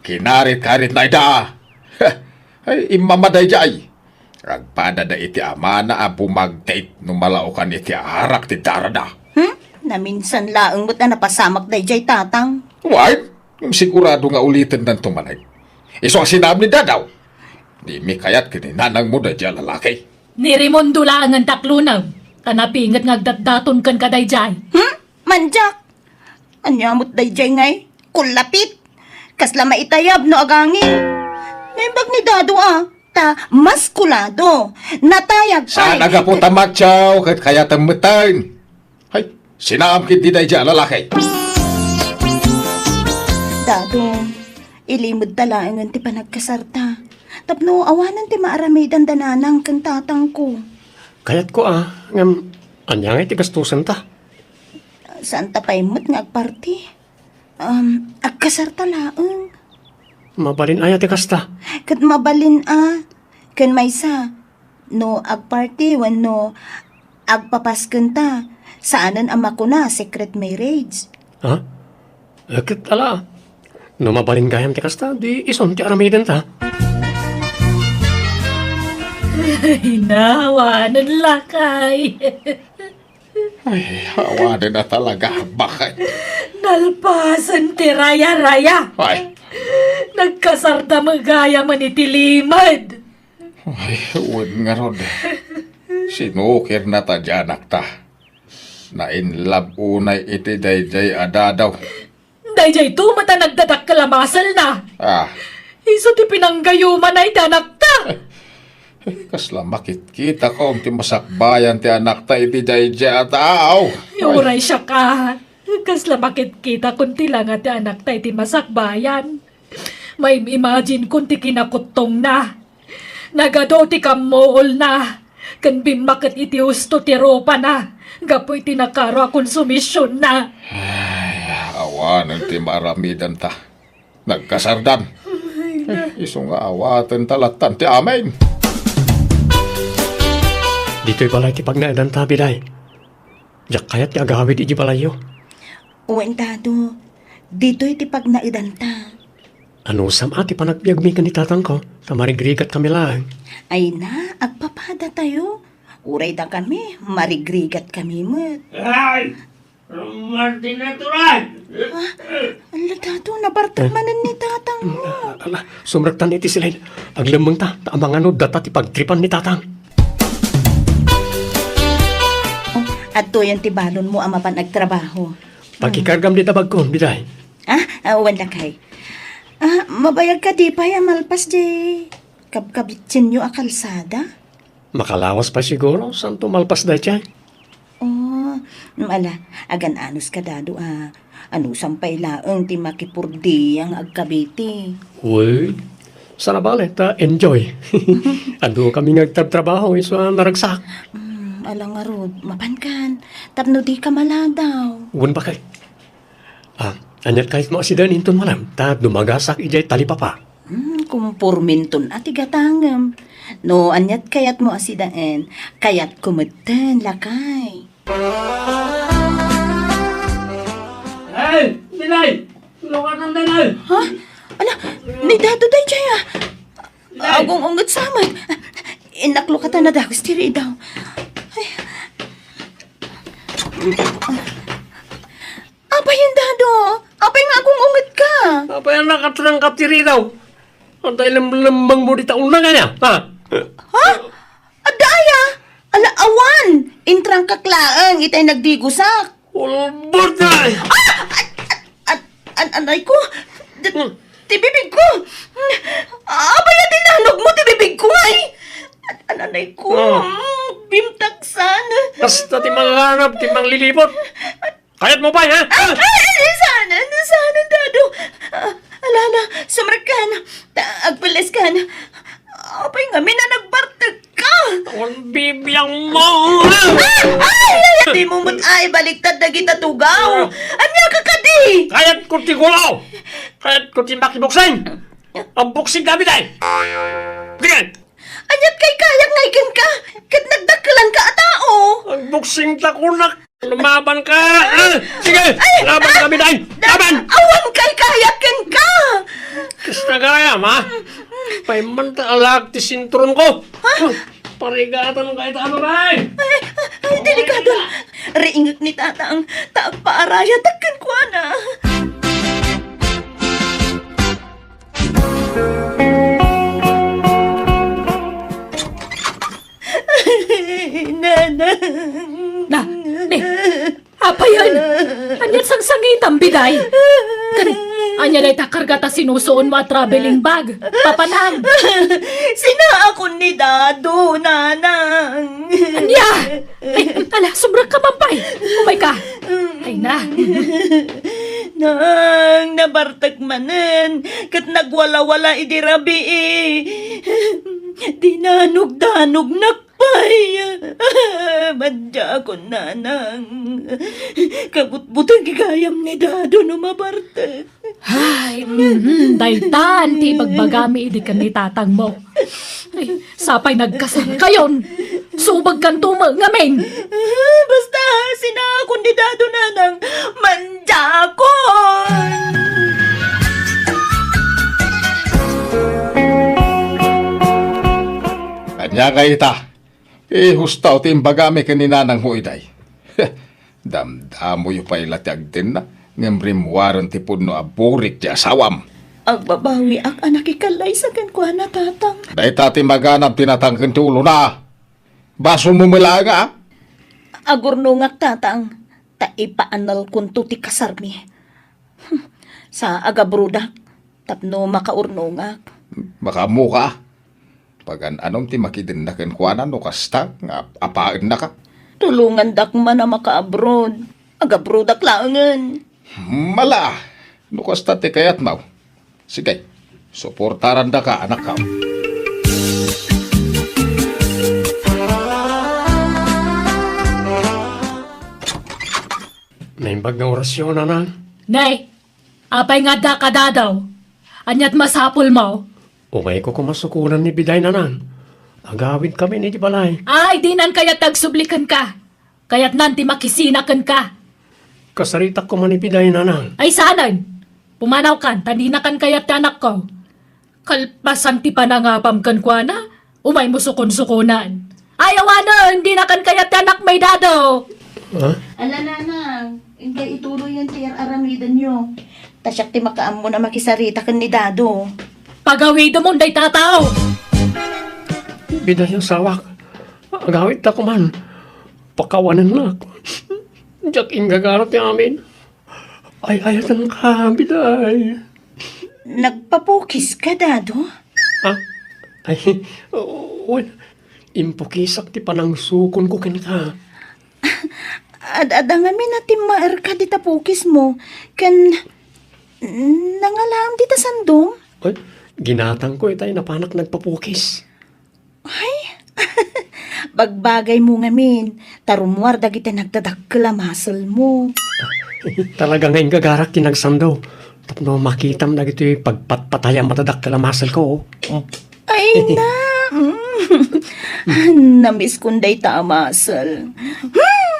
Kinarit-karitna ida. Ay, immama daydiay. Agpadada iti amana a bumagtit no malaokan iti arak ti darada. Hmm? Naminsan laeng met a napasamak daydiay, Tatang. Why? Sigurado nga ulitendan tumanay. Isu a sinaam ni Dadaw. Dimi kayat ken ni nanangmo daydiay a lalaki. Ni Raimundo laengen taklonem, ta napinget nga agdatdaton ken kadaydiay. Hmm? Mandiak! Ania met daydiay ngay? Kullapit! Kasla maitayab no agangin. Naimbag ni Dado a, ta maskulado. Natayab pay. Saan a gapu ta macho ket kayatem metten? Hay, sinaam ketdi daydiay a lalaki. Dado, ilimedta laengen ti panagkasarta. Tapno awanen ti maaramidanda nanang ken tatangko. Kayatko a, ngem ania ngay ti gastosenta? Saanta pay met nga agparti. Um, agkasarta laeng. Mabalin aya ti kasta? Ket mabalin a. Ken maysa, no agparti wenno agpapaskenta, saanen a makuna a secret marriage. Ha? Eh, ket ala, no mabalin gayam ti kasta, di isun ti aramidenta. Ay, nawanen lakay. Ay, awanen a talaga, bakit? Nalpasen ti raya-raya. Ay. Nagkasarta met gayam iti limed. Ay, wen ngarud. Sinukirna ta di anakta. Na-in love unay iti daydiay a Dadaw. Daydiay to met a nagdadakkel a maselna. Ah. Isu ti pinanggayumana iti anakta. Kasla makitkitakon ti masakbayan ti anakta iti daydiay a tao. Ay. Uray siak a. Kasla makitkitakon ti langa ti anakta iti masakbayan. Maim-imagine kon ti kinakuttongna. Nagadu ti kammuolna, ken bimmaket iti husto ti rupana, gapu iti nakaro a konsumisionna. Ay, awanen ti maaramidanta. Nagkasardan. Ay, na. Eh, isu nga awatenta lattan ti amin. Ditoy balay ti pagnaedanta, Biday. Diak kayat ti agawid iti balayyo. Wen, Dado. Ditoy ti pagnaedanta. Anusam a ti panagbiagmi ken ni tatangko, ta marigrigatkami laeng. Ay na, agpapadatayo. Uray dakami, marigrigatkami met. Ay! Martin Natural! Ah, ala, Dado, nabartek manen ni tatangmo. Ah, ala, sumrektan iti silin. Aglemmengta, ta amangan no data ti pagtripan ni tatang. Oh, adtoyen ti balonmo a mapan agtrabaho. Pakikargam dita bagko, Biday. Ah, ah, wen lakay. Ah, mabayag kadi pay a malpas diay kabkabitsenyo a kalsada? Makalawas pay siguro, saanto malpas daydiay. Oh, mm, ala, agan-anos ka, Dado, a. Anusam pay laeng ti makipurdia nga agkabiti. Uy, saan a bale, ta enjoy. Adukami nga agtrabtrabaho, isu a naragsak. Mm, ala ngarud, mapankan, tapno dika maladaw. Wen bakay. Ah, aniat kayatmo a sidaen inton malem, ta dumagasak idiay talipapa. Hmm, kumporminton a ti gatangem. No aniat kayatmo a sidaen, kayatko metten, lakay. Ay, Binay! Tulungan ng Binay! Ha? Ala, ni Dado daydiay a. Binay! Agung-unget sa met. Innak lokatan a dagus ti ridaw. Ay. Apay, Dado? Apay nga agung-unget ka? Apay a nakatrangkap ti ridaw? Anta ilembellembangmo dita unang aya, ha? Ha? Adda aya? Ala, awan! Intrangkak laeng itay nagdigusak. Ulbod na! Ah! At, at, at, An-, anay ko. D-, Hmm. Ti bibig ko. Apay a dinanogmo ti bibig ko, ay? An-, anay ko. Oh. Mm, bimtaksan. Kasta ti manganab, ti manglilibot. Kayatmo pay, ha? Ay, ay, ay, saan, saan, Dado? Ah, ala, ala, sumrekkan. Ta-, agpelleskan. Apay ngamin a nagbartek ka? Ang bibiang mo! Ah! Ay, ay, ay, di mo met ay baliktad dagita tugaw. Ah. Ania ka kadi? Kayat ko ti gulaw! Kayat ko ti makiboksing! Ang boksing kami, day! Sige! Aniat kay kayak ngay kenka? Ket nagdakkelan ka a tao. Ang boksing ta kunak. Lumaban ka! Ah, sige! Ay! Laban kami, day! Laban! Awan kay kayak kenka! Kasta gayam, ha? Pay man ta alag ti sintron ko! Ha? Parigatan ka ita, ano, day? Ay, ay, delikado. Riingek ni Tatang, ta agpaarayatak kenkuana. Nanang. Na, ni, apayen? Aniat sangsangitam, biday? Ken, ania dayta karga ta sinusuonmo a traveling bag? Papanam? Sinaakon ni Dado, Nanang. Ania? Ay, ala, sumrekka man pay. Umayka. Ay na. Nang, nabartek manen, ket nagwalawala idi rabii. Dinanogdanognak pay. Madiakon, Nanang. Kabutbuteng gayam ni Dado no mabartek. Ay, mhm, daytan ti ibagbagami idi ken ni tatangmo. Ay, sapay nagkasarkayon. Subagkanto met ngamin. Basta, sinaakon ni Dado, Nanang. Madiakon! Ania ngay ita? Ihustaw ti imbagami ken ni nanangmo idiay. Damdamoyo pay la ti agdenna, ngem rimmuaren ti pudno a burik ti asawam. Agbabawiak a nakikalaysa kenkuana, Tatang. Dayta ti maganab ti natangken ti ulona. Basolmo met laeng, a? Agurnongak, Tatang, ta ipaanelkonto ti kasarmi. Sa agabrodak tapno makaurnongak. Makaammoka? Pagan-anom ti makidenna kenkuana no kasta nga ap-, apaennaka? Tulongandak man a makaabroad. Agabroadak laengen. Mala, no kasta ti kayatmo. Sige, suportarandaka, anakko. Naimbag nga orasyon, nanang. Nay, apay nga adda ka, Dado? Aniat masapulmo? Umayko koma sukonan ni biday, nanang. Agawidkami idiay balay. Ay, dinan kayat ti agsubli kenka. Kayatnan ti makisina kenka. Kasaritak koma ni biday, nanang. Ay, saanen? Pumanawkan, ta dinakan kayat ti anakko. Kalpasan ti panangapam kenkuana, umaymo sukonsukonan. Ay, awanen, dinakan kayat ti anakmi, Dado. Ha? Ala, nanang, inkay ituloyen ti ar-aramidenyo. Ta siak ti makaammo a makisarita ken ni Dado. Pagawidemon dayta a tao. Biday, asawak, agawidta koman. Pakawanennak. Diak inggagara ti amin. Ay-ayatenka, biday. Nagpapukiska, Dado? Ha? Ay, wen, impukisak ti panangsukonko kenka. Ad-adda ngamin a timmaerka dita pukismo, ken nangalaem dita sandom? Ay, ginatangko itay napanak nagpapukis. Ay, bagbagaymo ngamin, ta rummuar dagiti nagdadakkel a muscle-mo. Talaga nga inggagarak ti nagsando tapno makitam dagitoy pagpatpatayam a dadakkel a muscle-ko. Ay, na, mm. Namiskon dayta a muscle.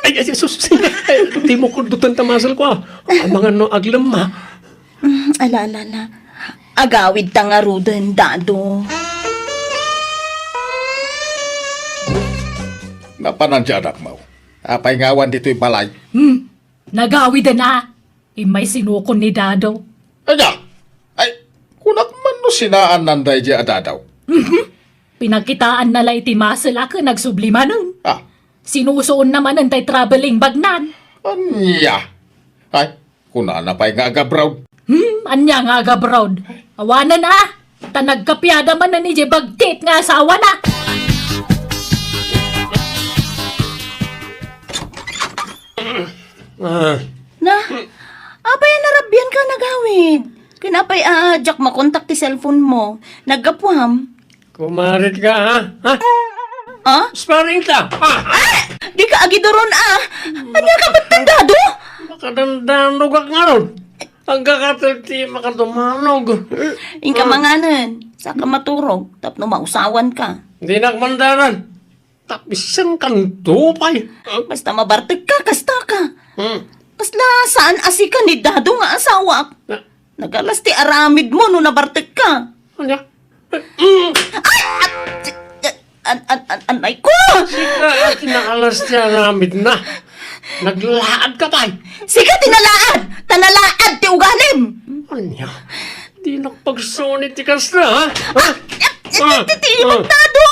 Ay, ay, sus, ay, di mo kudutan ta muscle-ko, a. Amangan no aglemma. Mm, ala, ala, ala. Agawidta ngaruden, Dado. Napanan ti anakmo. Apay nga awan ditoy balay? Hmm, nagawiden a. Immay sinukon ni Dado. Ania? Ay, kunak man no sinaannan daydiay a Dado. Mhm. Pinakitaanna la iti muscle a ken agsubli manen. Ah. Sinusuonna manen tay traveling bag-nan. Ania? Ay, kunana pay nga agabroad. Hmm, ania nga agabroad? Awanen a! Ta nagkapiada manen idiay bagtit nga asawana! Ah, Na, apay a narabian ka, Agawid? Ken apay a diak makontak ti cellphone mo? Naggapuam? Kumarit ka, ha? Ha? Ha? Sparring ta! Ah! Ah! Di ka agiduron, ah! Ania ka met, Dado? Makadandanogak ngarud. Agkakatel ti makadumanog. Inka manganen, saka maturog, tapno mausawan ka. Dinak mandanan. Tapisan kanto pay. Basta mabartek ka, kasta ka. Hmm. Kasla saan a sika ni Dado nga asawak. Na- Nagalas ti aramid mo no nabartek ka. Ania? Mm. Ay! At, an, an, an, anay ko! Sika a kinakalas ti aramid na. Naglaad ka pay. Sika ti nalaad! Ta nalaad ti ugalim! Ania? Dinak pagsuni ti kasla, ha? Ha? Ti, ti, ti, Ah, ah. Dado!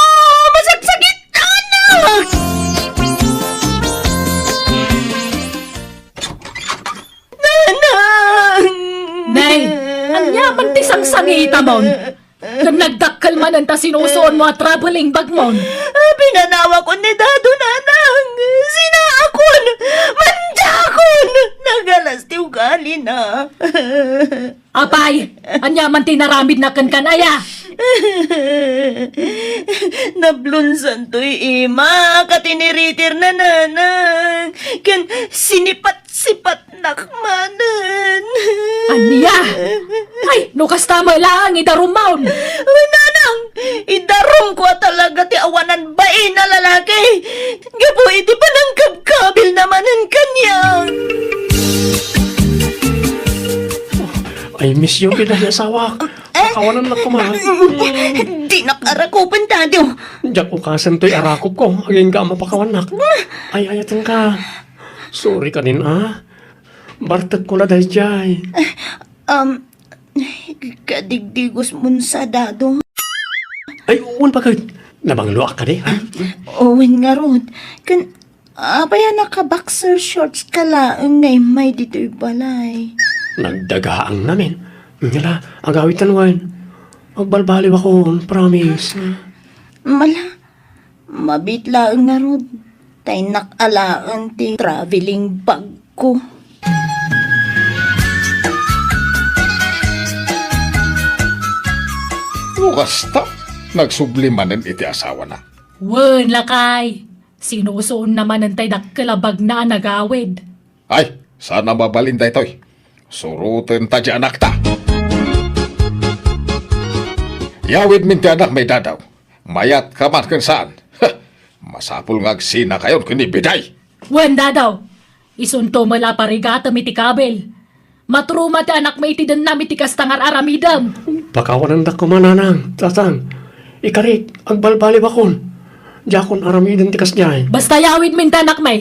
Masagsagitan! Nanang! Nay, ania man ti sangsangitamon? Ken nagdakkel manen ta sinusuonmo a traveling bagmon. Pinanawakon ni Dado, Nanang. Sinaakon! Mandiakon! Nagalas ti ugalina. Apay, ania man ti naramidna kenka, aya? Nablonsantoy ima ket iniritirna, Nanang. Ken sinipat-sipatnak manen. Ania? Ay, no kasta met laeng, idarummon. Uy, Nanang, idarumko a talaga ti awanan bain a lalaki. Gapu iti panangkabkabilna manen kaniak. I miss you, Piday, asawak. Eh? Pakawanannak koma. Dinak arakupen, Dado. Diak ukasen toy arakupko, agingga a mapakawannak. Ay, ayatenka. Sorry kanin, ah. Bartekko la daydiay. Um, kadigdigos mo sa, Dado. Ay, wen paket. Nabangloak kadi, ha? Wen ngarud. Ken, apay a naka-boxer shorts ka laeng nga immay ditoy balay? Nagdagaang namin. Ngala, agawid tan wen. Agbalbaliwakon, promise. Mala, mabiit laeng ngarud. Ta innak alaen ti traveling bag ko. No kasta, nagsubli manen iti asawana. Wen, lakay. Sinusuonna manen tay dakkel a bagna a nagawid. Ay, saan a mabalin daytoy. Surotenta ti anakta. Yawidmin ti anakmi, Dado. Mayat ka man ken saan. Heh, masapul nga agsinakayon ken ni Piday. Wen, Dado. Isunto met la parigatem iti kabil. Maturuma ti anakmi iti dennam iti kasta nga ar-aramidem. Pakawanandak koma, Nanang, Tatang. Ikarik, agbalbaliwakon. Diakon aramiden ti kasdiay. Basta yawidmin ti anakmi.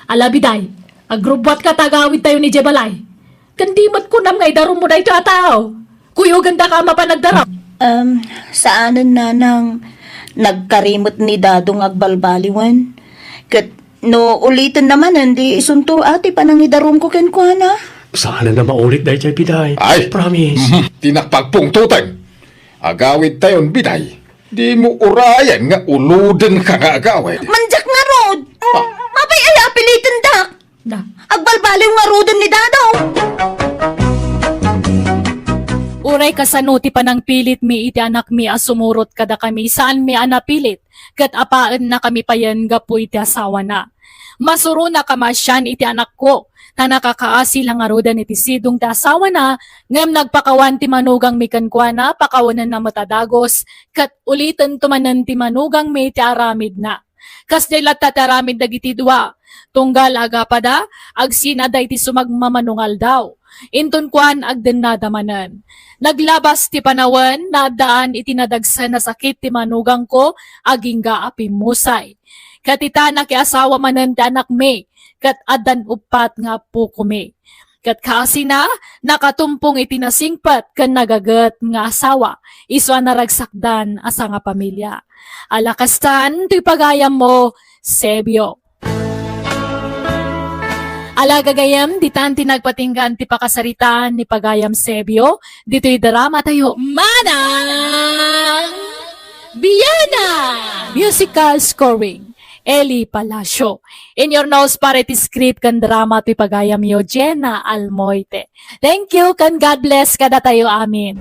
Ala, Piday, agrubbuatka ta agawidtayon idiay balay. Ken di met kunam nga idarummo daytoy a tao. Kuyogenda ka a mapan agdarum. Um, saanen, Nanang, nagkari met ni Dado nga agbalbaliwen. Ket no ulitenna manen, di isunto a ti panangidarumko kenkuana. Saanen a maulit daytoy, Piday. Ay! Promise. Mhm. Ti nakpagpungtoten. Agawidtayon, Piday. Dimo urayen nga ulodenka nga agawid. Mandiak ngarud! Ah. Apay aya a pilitendak? Na. Agbalbaliw ngaruden ni Dado! Uray kasano ti panangpilitmi iti anakmi a sumurot kadakami, saanmi a napilit, ket apaennakami payen gapu iti asawana. Masuronakami a sian iti anakko, ta nakakaasi la ngaruden iti sidong ti asawana, ngem nagpakawan ti manugangmi kenkuana, pakawanenna met a dagus, ket ulitento manen ti manugangmi ti aramidna. Kasdiay latta ti aramid dagiti dua. Tunggal agapada, agsinada iti sumagmamano nga aldaw. Inton kuan, agdennada manen. Naglabas ti panawen, naaddaan iti nadagsen a sakit ti manugangko, agingga a pimmusay. Ket ita, nakiasawa manen ti anakmi, ket addan uppat nga appokomi. Ket kaasina, nakatumpong iti nasingpet ken nagaget nga asawa, isu a naragsakdan a sangapamilia. Ala kastan, toy pagayammo, Sebio. Ala gagayem, ditan ti nagpatinggaan ti pakasaritaan ni Pagayam Sebio, ditoy drama tayo, Manang Biana! Musical scoring, Eli Palacio. In your nose para iti script ken drama toy pagayamyo, Jenna Almoite. Thank you, ken God bless kadatayo amin.